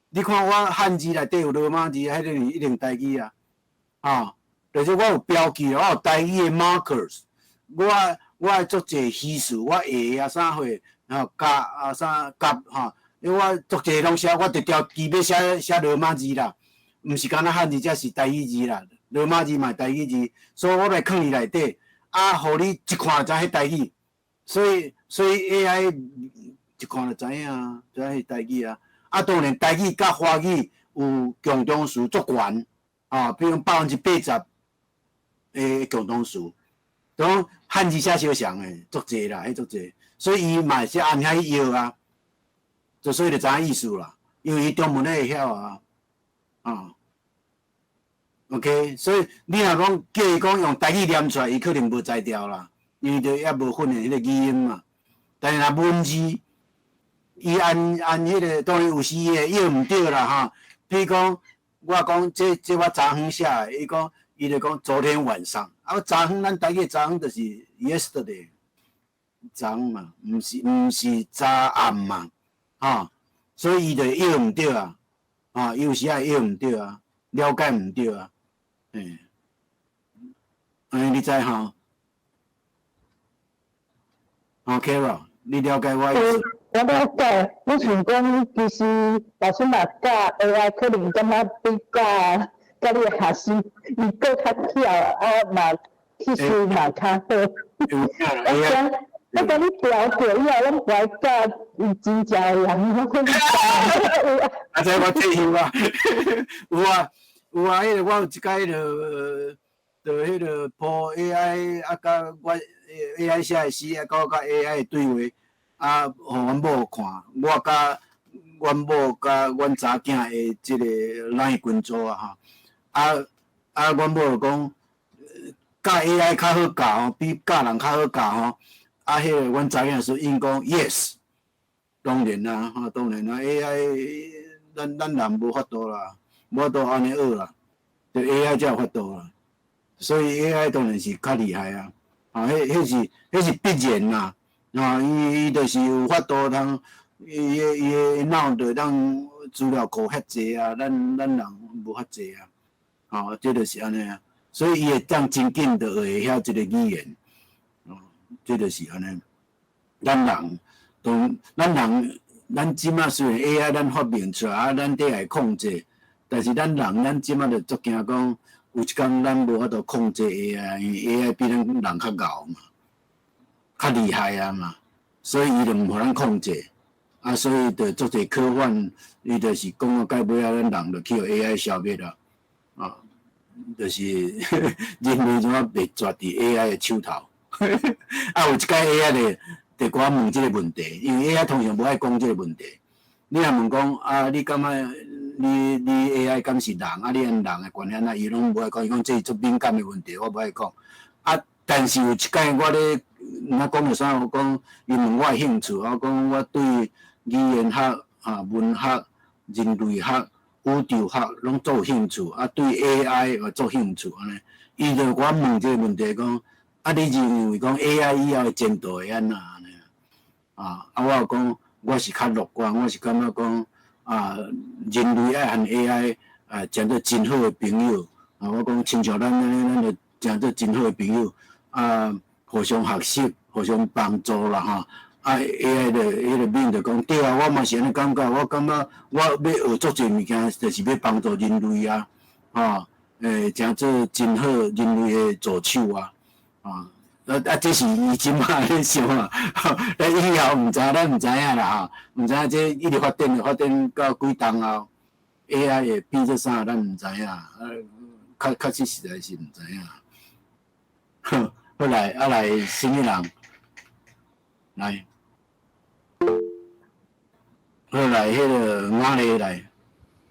A: 你看我漢字內底有羅馬字，彼個是一定台語啊。啊，就是我有標記，我有台語的 markers，我愛足濟虛詞，我會啊啥貨，然後甲啊啥甲吼，因為我足濟攏寫，我直條記欲寫寫羅馬字啦，毋是干焦漢字，才是台語字啦，羅馬字嘛台語字，所以我來囥佇內底，啊，予你一看就知彼台語，所以 AI 一看就知影，知影是台語啊。啊，當然台語佮華語有共同詞足懸，啊，比如講80%的共同詞，講漢字寫相像的足濟啦，彼足濟，所以伊嘛是按遐去藥啊，就所以就知影意思啦，因為伊中文會曉啊，啊，OK，所以你若講叫伊講用台語念出來，伊可能無才調啦，因為就猶無訓練彼個語音嘛，但是若文字，伊按按彼个當然有時會用毋對啦吼。比如講，我講這我昨昏寫的，伊講伊就講昨天晚上，啊，我昨昏咱台語昨昏就是 yesterday，昨昏嘛，毋是昨暗嘛，吼，所以伊就用毋對啊，啊，有時也用毋對啊，了解毋對啊，嘿，按呢你知吼？吼，Carol，你了解我意思？
E: 我了解，我想講，其實老師若教 AI，可能感覺比教教你的學生，伊閣較巧，啊嘛其實嘛較好。我講你調過以後，攏無愛教伊真正的人，我講你教。
A: 啊，這我退休啊，有啊有啊，彼個我有一擺就就彼個鋪 AI 啊，佮我 AI 寫的詩啊，佮我佮 AI 的對話。啊，予阮某看，我佮阮某佮阮查囝的這個 LINE 群組啊，吼，啊啊，阮某就講，教 AI 較好教吼，比教人較好教吼。啊，彼個阮查囝說，𪜶講 yes，當然啦，吼，當然啦，AI 咱人無法度啦，無法度按呢學啦，就 AI 才有法度啦。所以 AI 當然是較厲害啊，啊，彼是必然啦。啊，伊就是有法度通，伊的腦就當資料庫遐濟啊，咱人無遐濟啊，吼，這就是按呢啊，所以伊會當真緊就會曉這個語言，哦，這就是按呢。咱人當咱人，咱這馬雖然 AI 咱發明出來啊，咱得來控制，但是咱人咱這馬就足驚講，有一工咱無法度控制 AI，因為 AI 比咱人較𠢕嘛。較厲害啊嘛，所以伊就毋予咱控制，啊，所以就足濟科幻，伊就是講到尾仔，咱人就去予 AI 消滅啦，啊，就是人類怎啊袂絕佇 AI 的手頭。啊，有一擺 AI 咧，就共我問這個問題，因為 AI 通常無愛講這個問題。你若問講啊，你感覺你 AI 敢是人？啊，你按人的關係啊，伊攏無愛講，伊講這是足敏感的問題，我無愛講。啊，但是有一擺我咧，若講著啥？我講伊問我的興趣，我講我對語言學、啊文學、人類學、宇宙學攏足有興趣，啊對 AI 嘛足興趣按呢。伊就共我問這個問題講，啊你認為講 AI 以後的前途會按怎按呢？啊我有講我是較樂觀，我是感覺講啊人類愛和 AI 啊成做真好的朋友。啊我講親像咱按呢，咱就成做真好的朋友，啊互相學習、互相幫助啦吼。啊 AI 的彼個面就講對啊，我嘛是按呢感覺，我感覺我欲學足濟物件，就是欲幫助人類啊，吼，成做真好人類的助手啊，啊，啊，這是伊這馬咧想啊，咱以後毋知，咱毋知影啦吼，毋知影這一直發展，發展到幾冬後，AI 會變做啥，咱毋知影，啊，確實實在是毋知影。好，好來，啊來，啥物人？來。好來，彼個雅麗來。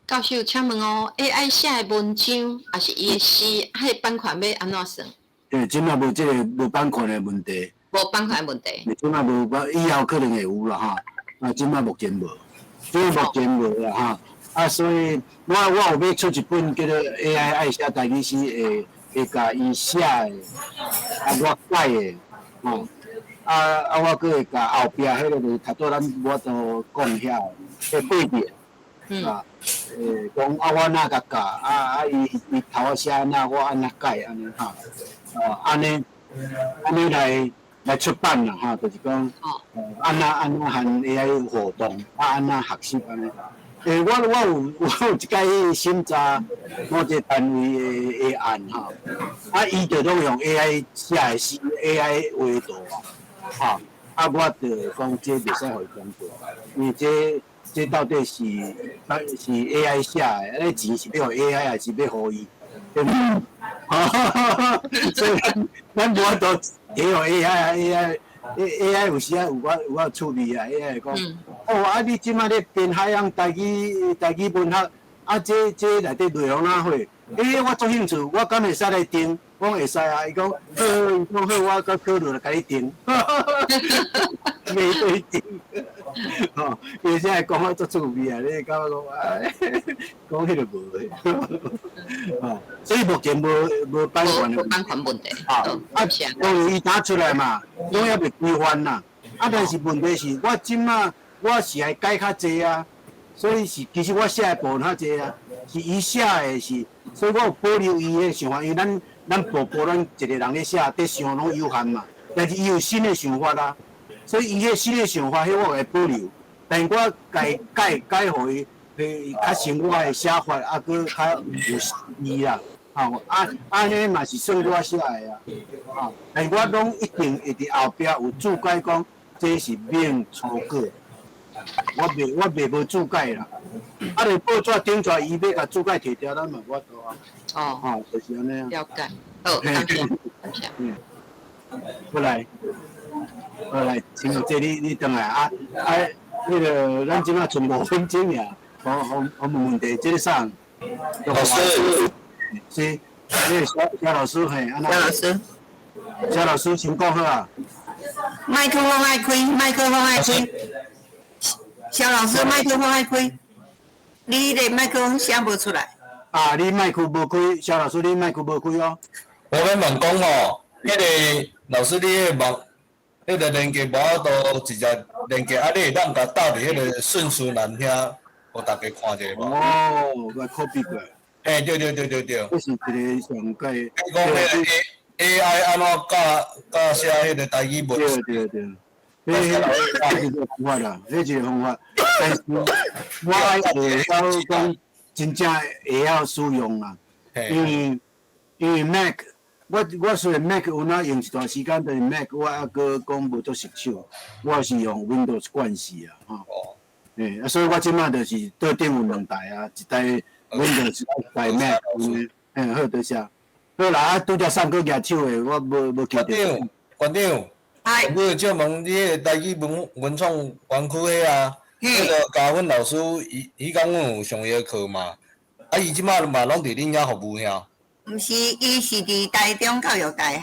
F: 教授，請問哦，AI 寫的文章，抑是伊的詩，彼個版權欲按怎算？
A: 對，這馬無這個無版權的問題。
F: 無版權的問題。
A: 這馬無版，以後可能會有啦吼。啊，這馬目前無，這目前無啦吼。啊，所以我有欲出一本叫做 AI 愛寫台語詩，會共伊寫的，啊，我改的，吼。啊啊！我閣會共後壁彼個就是頭拄咱無法度講遐個對面，啊，講啊，我按怎共教，啊啊，伊頭仔寫按怎，我按怎改按呢吼，啊，按呢按呢來出版啦吼，就是講，按怎按怎和 AI 互動，啊按怎學習按呢。我有一擺去審查某一個單位的案吼，啊，伊就攏用 AI 寫的詩，AI 畫圖啊。吼，啊，我就講這袂使予伊通過，因為這到底是 AI 寫的，啊，錢是欲予 AI 還是欲予伊？對毋對？所以咱無法度提予 AI 啊，AI 有時仔有我趣味啊，AI 會講，哦，啊，你這馬咧編海洋台語文學，啊，這內底內容哪貨？欸，我足興趣，我敢會使來訂？我講會使啊，伊講好，伊講好，我閣考慮來共你訂。袂對訂，吼，伊現在講啊足趣味啊，你感覺講啊，講彼個無的，吼，所以目前無版權的
F: 無版權問題。
A: 啊，啊，當然伊打出來嘛，攏猶未規範啦。啊，但是問題是我這馬我是愛改較濟啊，所以是其實我寫的部分較濟啊，是伊寫的是，所以我有保留伊的想法，因為咱步步咱一個人咧寫，佇想攏有限嘛，但是伊有新的想法啊，所以伊彼新的想法，彼我會保留，但是我改改改予伊，較像我的寫法，啊，閣較有意啦，吼，啊啊，彼嘛是算我寫的啊，吼，但是我攏一定會佇後壁有注解講，這是免初稿，我袂無注解啦，啊，著報紙頂出來，伊欲共注解提掉，咱嘛無法度啊。
F: 哦，
A: 吼，就是按呢啊。
F: 了解，好，感謝，感謝。
A: 嗯，過來，過來，請這你轉來啊啊！彼個咱這馬賰5分鐘爾，好好好無問題。這個啥？
G: 老師，
A: 是，那個蕭蕭老師嘿，按怎？
B: 蕭老師，
A: 蕭老師先講好啊。
B: 麥克風愛開，麥克風愛開。蕭老師，麥克風愛開，你的麥克風聲無出來。
A: 啊，你麥克無開，蕭老師你麥克無開哦。
G: 我欲問講吼，彼個老師你彼個網，彼個連結無法度直接連結，啊，你會當共搭佇彼個順序欄遐，予大家看一下無？
A: 哦，我 copy 過來。
G: 嘿，對對對對對。
A: 這是一個上蓋。
G: 講彼個 AI 按怎教教寫彼個台語文？
A: 對對對。彼彼一個方法啦，彼一個方法，但是我愛會曉講真正會曉使用啦，因為 Mac，我雖然 Mac 有哪用一段時間，但是 Mac 我猶閣講無足熟手，我是用 Windows 慣勢啊，吼。欸，啊，所以我這馬就是桌頂有兩台啊，一台 Windows，一台 Mac，嘿，好多謝。好啦，啊，拄才上閣舉手的，我無記著。
G: 館長，館長。我借問你彼個台語文創園區彼啊，彼個嘉芬老師，伊彼工阮有上伊的課嘛？啊，伊這馬嘛攏佇恁遐服務遐？
B: 毋是，伊是佇台中教育大學，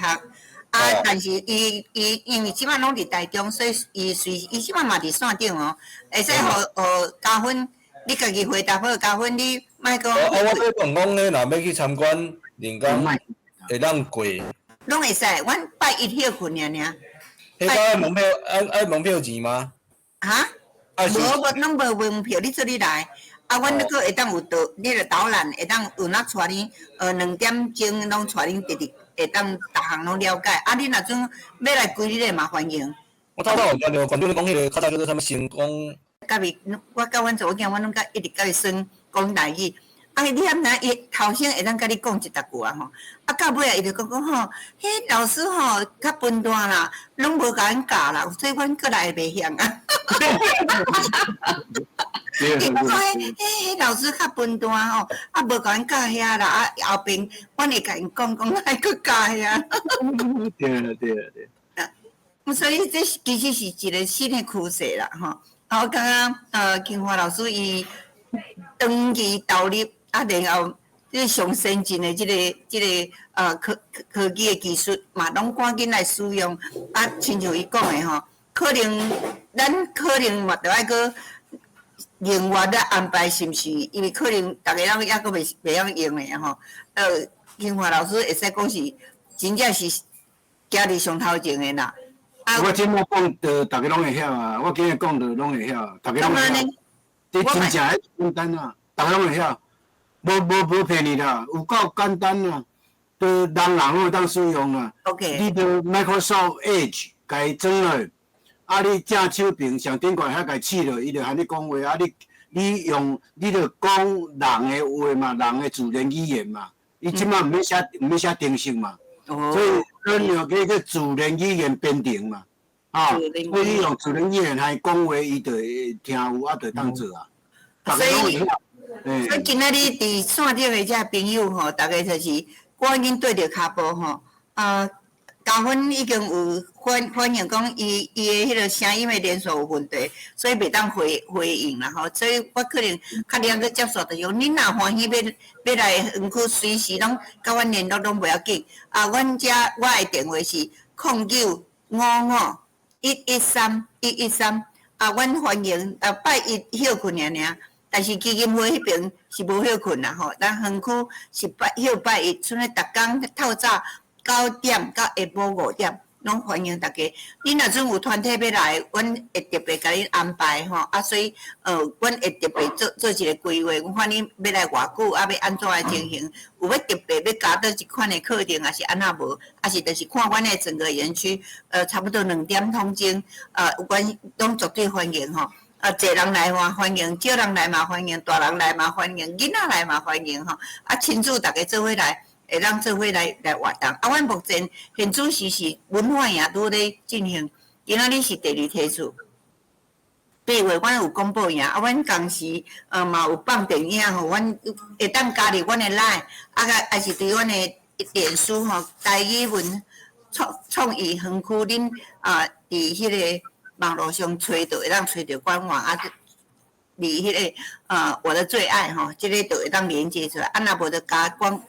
B: 啊，但是伊因為這馬攏佇台中，所以伊隨伊這馬嘛佇線頂哦，會使予予嘉芬，你家己回答好，嘉芬你莫講。
G: 啊，我欲問講咧，若欲去參觀，人工會當過？
B: 攏會使，阮拜一歇睏爾爾。
G: 彼個愛門票愛門票錢嗎？
B: 哈？無無，攏無門票，你做你來，啊，阮閣會當有導，你個導覽會當有哪帶恁，2點鐘攏帶恁直直會當逐項攏了解。啊，你若準欲來規日的嘛歡迎。
G: 我頭拄有聽著館長咧講彼個較早叫做啥物成功。
B: 佮伊，我佮阮查某囝，阮攏佮一直佮伊耍講台語。啊，你敢毋知伊頭先會當佮你講一沓句啊吼，啊到尾啊，伊就講講吼，彼老師吼較笨蛋啦，攏無共阮教啦，所以阮閣來會袂曉啊。伊講彼彼彼老師較笨蛋吼，啊無共阮教遐啦，啊後邊阮會共𪜶講講愛閣教遐。
A: 對對對。
B: 啊，所以這其實是一個新的趨勢啦，吼。啊，我感覺金華老師伊長期投入。啊，然後這上先進的這個科技的技術嘛，攏趕緊來使用。啊，親像伊講的吼，可能咱可能嘛，著愛閣另外咧安排，是毋是？因為可能逐家攏猶閣袂曉用的吼。金華老師會使講是真正是行佇上頭前的啦。啊，
A: 我這馬講，著逐家攏會曉啊！我今日講著攏會曉，逐家攏會曉。這真正簡單啊，逐家攏會曉。無無無騙你啦，有夠簡單啊，都人人攏會當使用啊。
B: OK。
A: 你著 Microsoft Edge 共伊裝落，啊，你正手邊上頂懸遐共試落，伊就和你講話。啊，你用你著講人的話嘛，人的自然語言嘛。伊這馬毋免寫毋免寫程式嘛，所以咱用叫做自然語言編程嘛，啊，所以你用自然語言來講話，伊就會聽有啊，就會當做啊。
B: 所以。所以今仔日佇線頂的遮朋友吼，逐家就是趕緊綴著跤步吼，啊，嘉芬已經有反映講，伊的彼个聲音的連線有問題，所以袂當回應啦吼。所以我可能較兩個接觸，就是講，恁若歡喜欲來園區，隨時攏佮阮聯絡攏袂要緊。啊，阮遮我的電話是0955-113-113。啊，阮歡迎啊，拜一歇睏爾爾，但是基金會彼爿是無歇睏啦吼。咱園區是拜歇拜一，賰咧逐工透早9點到下晡5點，攏歡迎大家。恁若陣有團體欲來，阮會特別共恁安排吼。啊，所以阮會特別做一个規劃，看恁欲來偌久，啊，欲按怎的情形，有欲特別欲加佗一款的課程，抑是按怎無？抑是就是看阮的整個園區，差不多2點通鐘，阮攏絕對歡迎吼。啊，濟人來嘛歡迎，少人來嘛歡迎，大人來嘛歡迎，囡仔來嘛歡迎吼。啊，親子逐家做伙來。會當做伙來活動。啊，阮目前現主時是文化營拄咧進行，今仔日是第二梯次。8月阮有廣播營，啊，阮同時嘛有放電影予阮會當加入阮的 LINE，啊個抑是佇阮的臉書吼，台語文創意園區，恁啊佇彼个網路上揣著會當揣著官網啊。佇彼个我的最愛吼，這个就會當連接出來，啊，若無就加阮。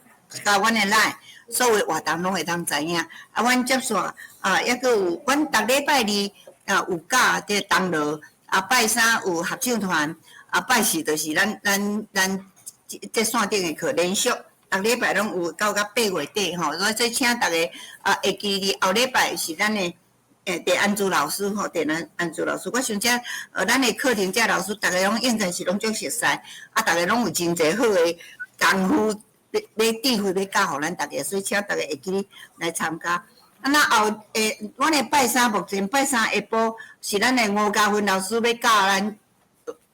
B: 加阮的 LINE，所有活動攏會當知影。啊，阮接續啊，抑閣有，阮逐禮拜二啊有教這個同樂，啊拜三有合唱團，啊拜四就是咱這線頂的課連續，逐禮拜攏有到8月底吼。所以請大家啊會記得後禮拜是咱的鄭安珠老師吼，鄭安珠老師，我想這咱的課程這老師，逐个攏應該是攏足熟似，啊，逐个攏有真濟好的功夫。欲智慧欲教予咱逐家，所以請逐家會記得來參加。啊，那後阮的拜三目前拜三下晡是咱的吳家芬老師欲教咱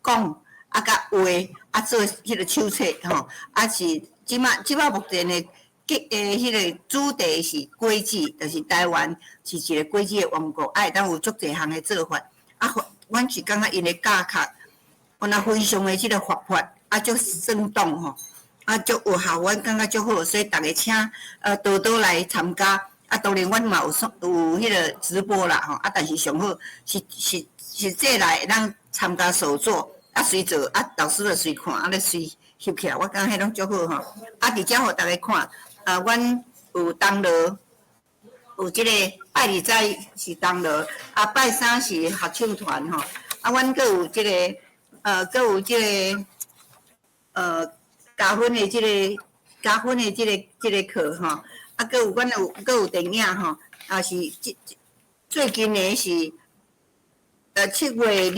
B: 講啊，佮畫啊做彼个手冊吼，啊是這擺目前的彼个主題是果子，就是台灣是一個果子的王國，啊會當有足濟項的做法。啊，阮是感覺𪜶的教學，敢若非常的這个活潑，啊足生動吼。啊，足有效，阮感覺足好，所以逐家請多多來參加。啊，當然阮嘛有有彼个直播啦吼。啊，但是上好是實際來會當參加手作，啊隨做，啊老師就隨看，啊咧隨翕起來，我感覺彼攏足好吼。啊，佇遮予逐家看，啊，阮有同樂，有這個拜二早是同樂，啊拜三是合唱團吼。啊，阮閣有這個，閣有這個，加分的這個課吼，啊，閣有阮有閣有電影吼，啊是這最近的是，7月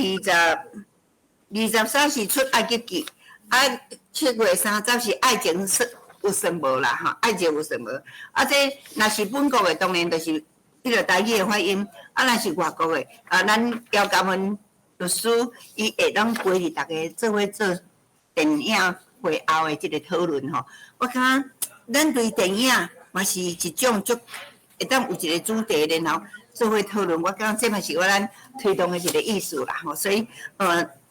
B: 23是出埃及記，啊，7月30是愛情算有算無啦吼，愛情有算無？啊，這若是本國的，當然就是彼个台語的發音，啊，若是外國的，啊，咱姚嘉文律師伊會當陪著逐家做伙做電影。會後的這个討論吼，我感覺咱對電影嘛是一種足會當有一個主題，然後做伙討論。我感覺這嘛是我咱推動的一個意思啦吼。所以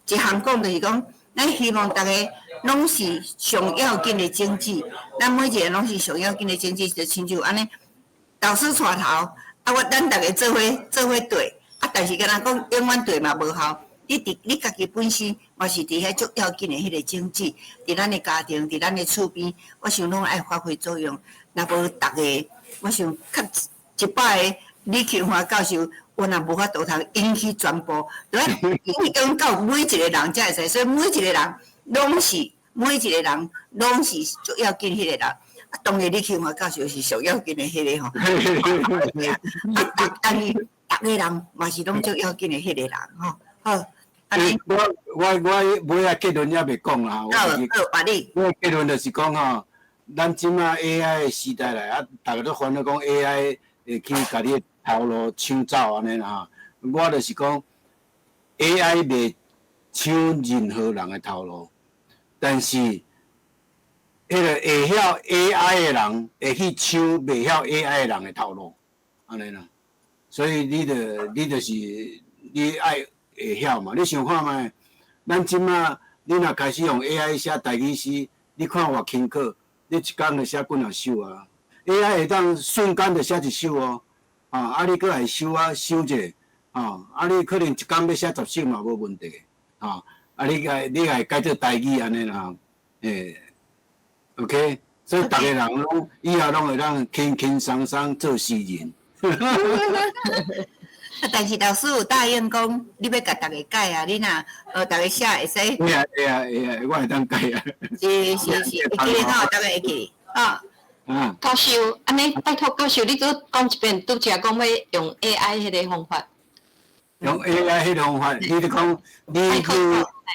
B: 一項講就是講，咱希望逐家攏是上要緊的種子，咱每一個攏是上要緊的種子，就親像按呢，導師帶頭，啊，我咱逐家做伙對，啊，但是敢若講永遠對嘛無效。你佇你家己本身嘛是佇遐足要緊的彼个種子，佇咱的家庭，佇咱的厝邊，我想攏愛發揮作用。若無逐个，我想較100个李慶華教授，我若無法度通引起全部，對，影響到每一個人才會使。所以每一個人攏是每一個人攏是足要緊彼個人。啊，當然李慶華教授是上要緊的彼个吼。啊，但是逐个人嘛是攏足要緊的彼個人吼。好。
A: 我尾仔結論猶未講啦，我結論就是講吼，咱這馬 AI 的時代來啊，逐家都煩惱講 AI 會去共你的頭路搶走按呢啦。我就是講 AI 袂搶任何人的頭路，但是彼个會曉 AI 的人會去搶袂曉 AI 的人的頭路，按呢啦。所以你就是你愛會曉嘛？你想看覓？咱這馬你若開始用 AI 寫台語詩，你看偌輕巧，你一工就寫幾若首啊？AI 會當瞬間就寫一首哦。啊，啊你閣來修啊修者，吼，啊你可能一工欲寫10首嘛無問題，吼，啊你共改做台語按呢啦，欸，OK，所以逐个人攏以後攏會當輕輕鬆鬆做詩人。
B: 啊，但是老師有答應講，你欲共逐家改啊，你若逐家寫會使。
A: 會啊會啊會啊，我會當改啊。
B: 是是是，會記得吼，逐家會記啊。
A: 啊。
F: 教授，按呢拜託教授，你閣講一遍，拄才講欲用 AI 彼个方法。
A: 用 AI 彼个方法，你咧講你去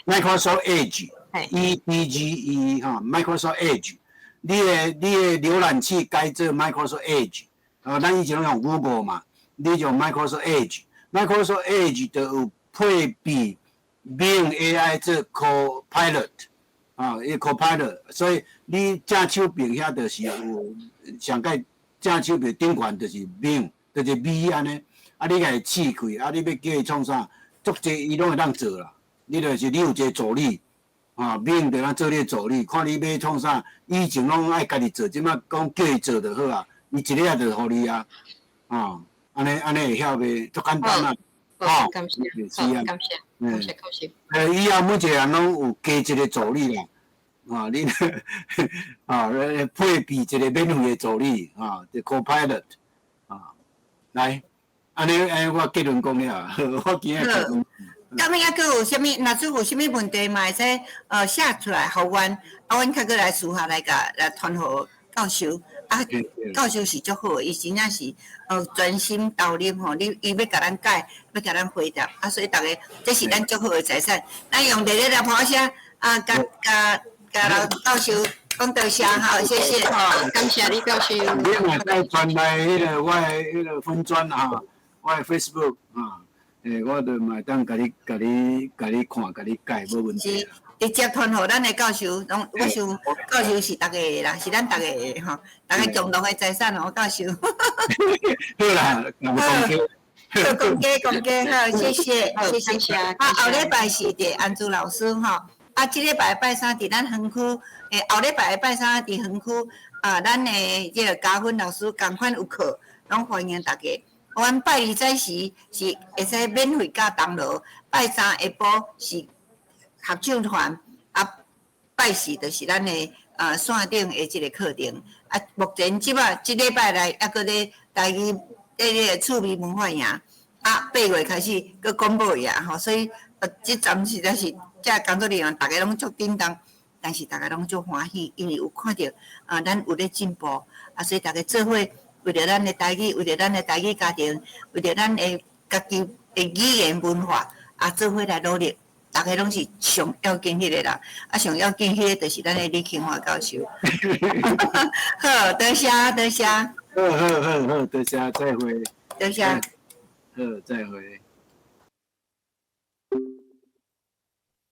A: Microsoft Edge，E D G E 哈，Microsoft Edge，你的瀏覽器改做 Microsoft Edge，啊，咱以前攏用 Google 嘛，你用 Microsoft Edge，Microsoft Edge 就有配備 Bing AI 做 Copilot，啊，伊 Copilot，所以你正手邊遐就是有上蓋正手邊頂懸就是 Bing，就是 B 按呢，啊，你共伊試開，啊，你欲叫伊創啥，足濟伊攏會當做啦。你就是你有一個助理，啊，Bing 就當做你的助理，看你欲創啥，以前攏愛家己做，這擺講叫伊做就好啊，伊一下就予你啊，啊，按呢按呢會曉袂？足簡單啊，
F: 好，感謝，好，感謝，感謝教授。
A: 以後每一個人攏有加一個助理啦，啊，你啊，配備一個免費的助理，啊，就 Copilot，啊，來，按呢按呢我結論講了，我今日結論。
B: 咁抑閣有啥物？若說有啥物問題，嘛會使寫出來，予阮，啊，阮較閣來私下來共來傳予教授。啊，教授是足好，伊真正是專心投入吼，你伊欲共咱改，欲共咱回答，啊，所以逐家這是咱足好的財產。咱用熱烈的拍聲，啊，共共共老教授講多謝，好，謝謝。
F: 好，感謝李教授。
A: 你嘛會使傳來彼个我的彼个粉專哈，我的 Facebook 啊，欸，我就嘛會當共你共你共你看，共你改，無問題。
B: 是，直接傳予咱的教授，攏我想教授是逐家的啦，是咱逐家的吼，逐家共同的財產哦，教授。
A: 好啦，那麼講
B: 好，講家講家好，謝謝，謝謝。啊，後禮拜是佇安珠老師吼，啊，這禮拜拜三佇咱園區，欸，後禮拜拜三佇園區，啊，咱的這個嘉芬老師仝款有課，攏歡迎大家。阮拜二早時是會使免費教銅鑼，拜三下晡是合唱團，啊，拜四就是咱的線頂的這个課程。啊，目前這擺這禮拜來猶閣咧台語咧咧趣味文化營，啊，8月開始閣廣播營吼，所以這陣實在是這工作人員逐家攏足叮當，但是逐家攏足歡喜，因為有看著啊，咱有咧進步，啊，所以逐家做伙為著咱的台語，為著咱的台語家庭，為著咱的家己的語言文化，啊，做伙來努力。逐家攏是上要緊彼個人，啊，上要緊彼個就是咱的李慶華教授。好，多謝多謝。
A: 好好好好，多謝，再會。
B: 多謝。
A: 好，再會。